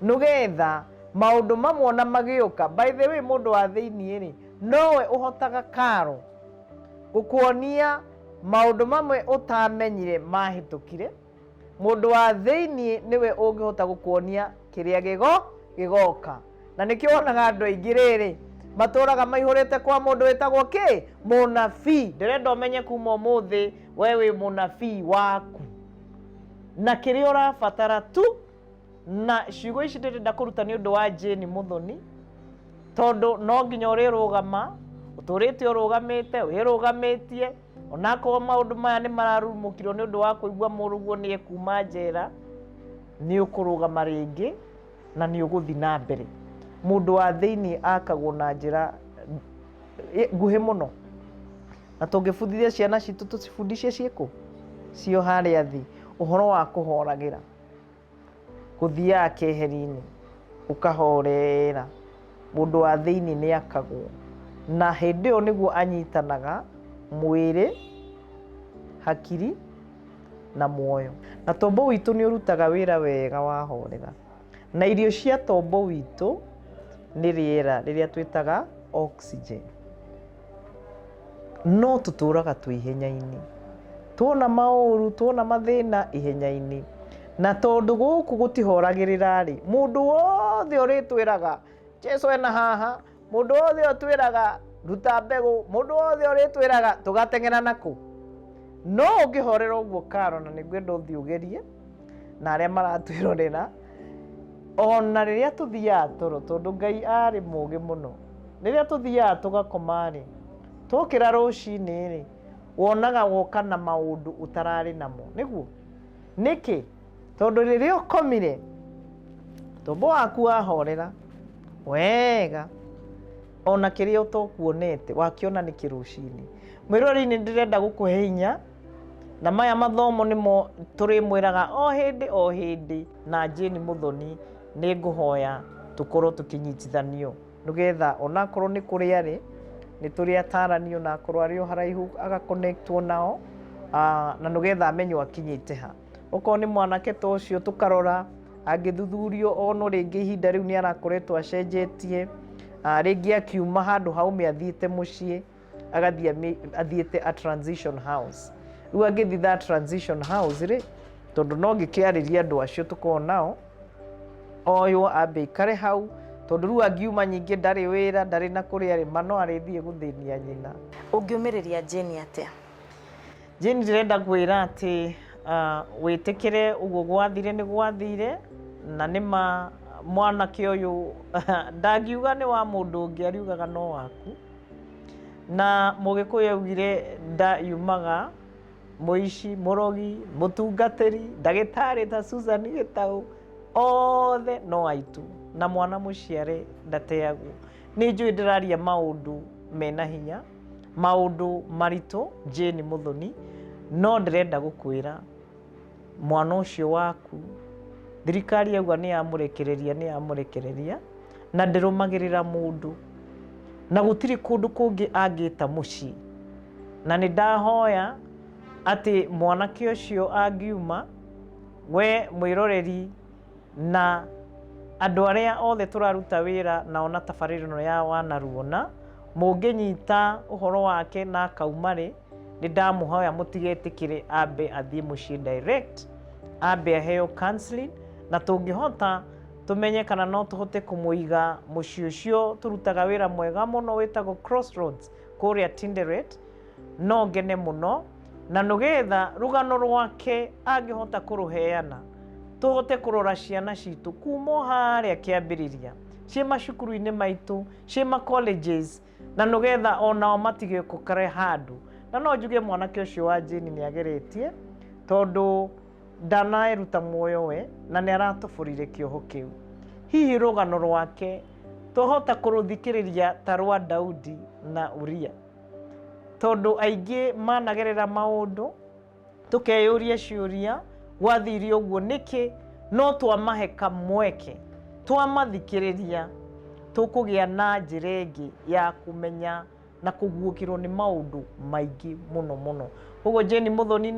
Nĩgetha maũndũ mamwe ona magĩũka, by the way mũndũ wa thĩiniĩ rĩ, nowe ũhotaga karo gũkuonia maũndũ mamwe ũtamenyire mahĩtũkire. Mũndũ wa thĩiniĩ nĩwe ũngĩhota gũkuonia kĩrĩa gĩgoka. Na nĩkĩo wonaga andũ aingĩ rĩrĩ matũraga maihũrĩte kwa mũndũ wĩtagwo kĩ? Mũnabii. Ndĩrenda ũmenye kuma ũmũthĩ we wĩ mũnabii waku. Na kĩrĩa ũrabatara tu, na ciugo ici ndĩrenda kũruta nĩ ũndũ wa Jane Muthoni, tondũ no nginya ũrĩrũgama, ũtũrĩte ũrũgamĩte, wĩrũgamĩtie, onakorwo maũndũ maya nĩ mararurumũkirwo nĩ ũndũ wa kũigua mũrũguo nĩ ekuma njera, nĩ ũkũrũgama rĩngĩ na nĩ ũgũthiĩ na mbere. Mũndũ wa thĩiniĩ akagwo na njĩra nguhĩ mũno. Na tũngĩbundithia ciana citũ tũcibundithie ciĩkũ? Cio harĩa thĩ. Ũhoro wa kũhoragĩra. Gũthiaga keheri-inĩ, ũkahorera. Mũndũ wa thĩiniĩ nĩ akagwo. Na hĩndĩ ĩyo nĩguo anyitanaga mwĩrĩ, hakiri na muoyo. Na tombo witũ nĩ ũrutaga wĩra wega wahorera. Na irio cia tombo witũ nĩ rĩera rĩrĩa twĩtaga oxygen. No tũtũraga twĩ ihenya-inĩ. Tuona maũru, tuona mathĩna ihenya-inĩ. Na tondũ gũkũ gũtihoragĩrĩra rĩ, mũndũ wothe ũrĩtwĩraga Jesu ena haha, mũndũ wothe ũtwĩraga ruta mbegũ, mũndũ wothe ũrĩtwĩraga tũgateng'era nakũ. No ũngĩhorera ũguo karo, na nĩngwenda ũthiĩ ũgerie na arĩa maratwĩrorera, ona rĩrĩa tũthiaga toro, tondũ Ngai arĩ mũũgĩ mũno, rĩrĩa tũthiaga tũgakoma rĩ, twokĩra rũcinĩ rĩ, wonaga woka na maũndũ ũtararĩ namo. Nĩguo? Nĩkĩ? Tondũ rĩrĩa ũkomire, tombo waku wahorera wega, ona kĩrĩa ũtokuonete wakĩona nĩkĩ rũcinĩ. Mwĩroreri-inĩ ndĩrenda gũkũhe hinya, na maya mathomo nĩmo tũrĩmwĩraga o hĩndĩ o hĩndĩ, na Jane Muthoni nĩ ngũhoya tũkorwo tũkĩnyitithanio nĩgetha onakorwo nĩ kũrĩa arĩ nĩ tũrĩ atarani, onakorwo arĩ o haraihu agaconnectwo nao, na nĩgetha amenywo akinyĩte ha. Okorwo nĩ mwanake ta ũcio tũkarora angĩthuthurio onwo rĩngĩ ihinda rĩu nĩ arakoretwo acenjetie, rĩngĩ akiuma handũ haume athiĩte mũciĩ, agathiĩ athiĩte a transition house. Rĩu angĩthiĩ that transition house rĩ, tondũ no ngĩkĩarĩria andũ acio tũkoragwo nao, oywo ambe aikare hau, tondũ rĩu angiuma nyingĩ ndarĩ wĩra, ndarĩ na kũrĩa rĩ, ma no arĩthiĩ gũthĩnia nyina. Ũngĩũmĩrĩria Jane atĩa? Jane ndĩrenda kwĩra atĩ wĩtĩkĩre ũguo gwathire nĩ gwathire, na nĩ ma mwanake ũyũ ndangiuga nĩ wa mũndũ ũngĩ, ariugaga no waku. Na Mũgĩkũyũ augire nda yumaga mũici, mũrogi, mũtungatĩri, ndagĩtarĩ ta Susan Gĩtaũ, othe no aitũ, na mwana mũciare ndateagwo. Nĩ njũĩ ndĩraria maũndũ mena hinya, maũndũ maritũ, Jane Muthoni, no ndĩrenda gũkwĩra mwana ũcio waku, thirikari yauga nĩ yamũrekereria, nĩ yamũrekereria, na ndĩrũmagĩrĩra mũndũ, na gũtirĩ kũndũ kũngĩ angĩta mũciĩ. Na nĩ ndahoya atĩ mwanake ũcio angiuma, we mwĩroreri na andũ arĩa othe tũraruta wĩra nao na tabarĩra ĩno ya Wanaruona, mũngĩnyita ũhoro wake na akauma rĩ, nĩ ndamũhoya mũtigetĩkĩre ambe athiĩ mũciĩ direct, ambe aheo counseling, na tũngĩhota tũmenye kana no tũhote kũmũiga mũciĩ ũcio tũrutaga wĩra mwega mũno wĩtagwo Crossroads kũrĩa Tinderet, no ngene mũno, na nĩgetha rũgano rwake angĩhota kũrũheana. Tũhote kũrora ciana citũ kuma o harĩa kĩambĩrĩria, ciĩ macukuru-inĩ maitũ, ciĩ ma colleges, na nĩgetha onao matigekore handũ. Na no njuge mwanake ũcio wa Jane nĩ ageretie, tondũ ndanaeruta muoyo we, na nĩ aratoborire kĩoho kĩu. Hihi rũgano rwake twahota kũrũthikĩrĩria ta rwa Daudi na Uria, tondũ aingĩ managerera maũndũ tũkeyũria ciũria, gwathire ũguo nĩkĩ? No twamahe kamweke, twamathikĩrĩria, tũkũgĩa na njĩra ĩngĩ ya kũmenya na kũguũkĩrwo nĩ maũndũ maingĩ mũno mũno. Koguo Jane Muthoni,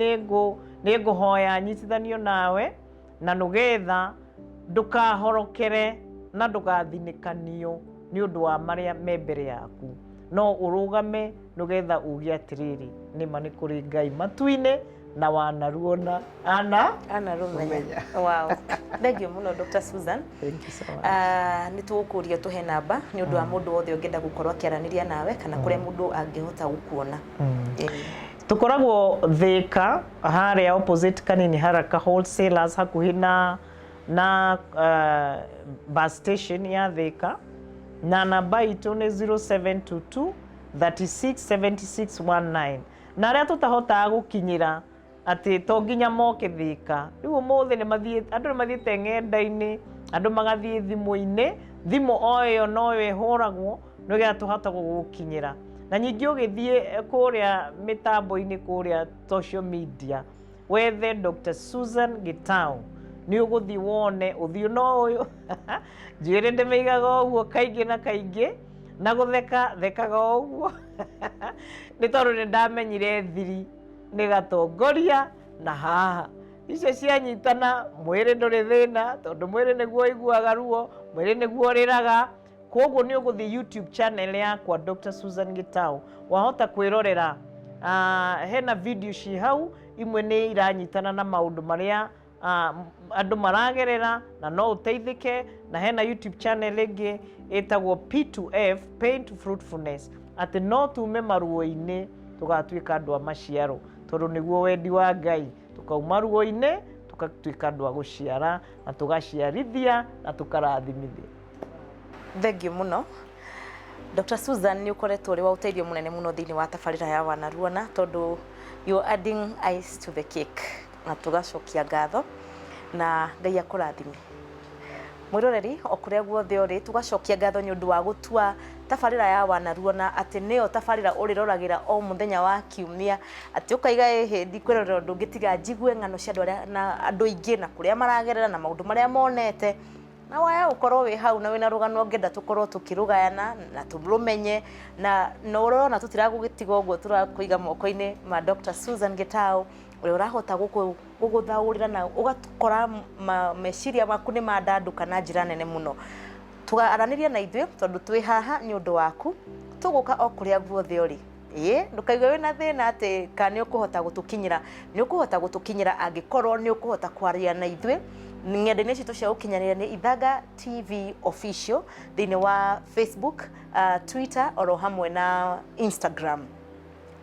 nĩngũhoya nyitithanio nawe, na nĩgetha ndũkahorokere na ndũgathinĩkanio nĩ ũndũ wa marĩa me mbere yaku, no ũrũgame nĩgetha uge atĩrĩrĩ, nĩma nĩ kũrĩ Ngai matu-inĩ na wanaruona ana ana rũmenya. Wow, thank you mũno, Dr. Susan. Thank you so much. Nĩ tũgũkũria tũhe namba nĩ ũndũ wa mũndũ wothe ũngĩenda gũkorwo akĩaranĩria nawe kana kũrĩa mũndũ angĩhota gũkuona. Tũkoragwo Thĩka harĩa opposite Kanini Haraka Wholesalers, hakuhĩ na bus station ya Thĩka, na namba itũ nĩ 0722 36 76 19. Na arĩa tũtahotaga gũkinyĩra, atĩ to nginya moke Thĩka, rĩu ũmũthĩ nĩ mathiĩ, andũ nĩ mathiĩte ng'enda-inĩ, andũ magathiĩ thimũ-inĩ, thimũ o ĩyo noyo ĩhũragwo nĩgetha tũhote gũgũkinyĩra. Na ningĩ ũgĩthiĩ kũrĩa mĩtambo-inĩ, kũrĩa social media, wethe Dr. Susan Gitau, nĩ ũgũthiĩ wone ũthiũ no ũyũ. Njuĩrĩ ndĩmĩigaga ũguo kaingĩ na kaingĩ, na gũtheka thekaga o ũguo, nĩ tondũ nĩ ndamenyire thiri nĩ gatongoria na haha icio cianyitana, mwĩrĩ ndũrĩ thĩna, tondũ mwĩrĩ nĩguo ũiguaga ruo, mwĩrĩ nĩguo ũrĩraga. Koguo nĩ ũgũthiĩ YouTube channel yakwa, Dr. Susan Gitau, wahota kwĩrorera. Hena video ci hau, imwe nĩ iranyitana na maũndũ marĩa andũ maragerera na no ũteithĩke. Na hena YouTube channel ĩngĩ ĩtagwo P2F, Pain to Fruitfulness, atĩ no tume maruo-inĩ tũgatuĩka andũ a maciaro, tondũ nĩguo wendi wa Ngai, tukauma ruo-inĩ tũgatuĩka andũ a gũciara na tũgaciarithia na tũkarathimithia. Thank you mũno, Dr. Susan, nĩ ũkoretwo ũrĩ wa ũteithio mũnene mũno thĩinĩ wa tabarĩra ya Wanaruona, tondũ you are adding ice to the cake, na tũgacokia ngatho na Ngai akũrathime. Mwĩroreri o kũrĩa guothe ũrĩ, tũgacokia ngatho nĩ ũndũ wa gũtua tabarĩra ya Wanaruona atĩ nĩyo tabarĩra ũrĩroragĩra o mũthenya wa kiumia, atĩ ũkaiga ĩhĩ, ndikwĩrorera ũndũ ũngĩ tiga njigue ng'ano cia andũ arĩa na andũ aingĩ na kũrĩa maragerera na maũndũ marĩa monete. Na waya gũkorwo wĩ hau na wĩna rũgano ũngĩenda tũkorwo tũkĩrũgayana na tũrũmenye, na no ũrona tũtiragũgĩtiga ũguo, tũrakũiga moko-inĩ ma Dr. Susan Gitau, ũrĩa ũrahota gũgũthaũrĩra na ũgakora meciria maku nĩ mandandũka na njĩra nene mũno. Tũgaranĩria na ithuĩ tondũ twĩ haha nĩ ũndũ waku, tũgũka o kũrĩa guothe ũrĩ. Ĩĩ, ndũkaigue wĩna thĩna atĩ kana nĩ ũkũhota gũtũkinyĩra. Nĩ ũkũhota gũtũkinyĩra angĩkorwo nĩ ũkũhota kwaria na ithuĩ ng'enda-inĩ citũ cia ũkinyanĩria, nĩ Ithanga TV Official thĩinĩ wa Facebook, Twitter oro hamwe na Instagram.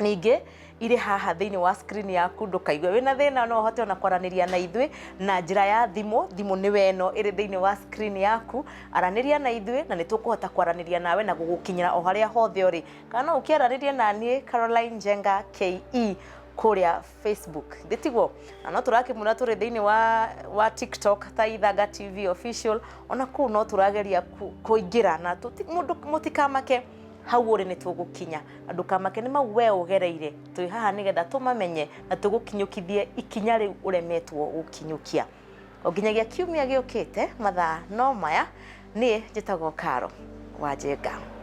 Ningĩ irĩ haha thĩinĩ wa screen yaku. Ndũkaigue wĩna thĩna, no ũhote ona kwaranĩria na ithuĩ na njĩra ya thimũ. Thimũ nĩwe ĩno ĩrĩ thĩinĩ wa screen yaku, aranĩria na ithuĩ na nĩ tũkũhota kwaranĩria nawe na gũgũkinyĩra o harĩa hothe ũrĩ. Kana no ũkĩaranĩrie na niĩ, Caroline Njenga KE, kũrĩa Facebook, ndĩtiguo? Na no tũrakĩmuna tũrĩ thĩinĩ wa TikTok ta Ithanga TV Official, ona kũu no tũrageria kũingĩra na mũndũ mũtikamake, hau ũrĩ nĩ tũgũkinya. Na ndũkamake nĩ mau we ũgereire, twĩ haha nĩgetha tũmamenye na tũgũkinyũkithie ikinya rĩu ũremetwo gũkinyũkia. O nginyagia kiumia gĩũkĩte mathaa no maya, niĩ njĩtagwo Karo wa Njenga.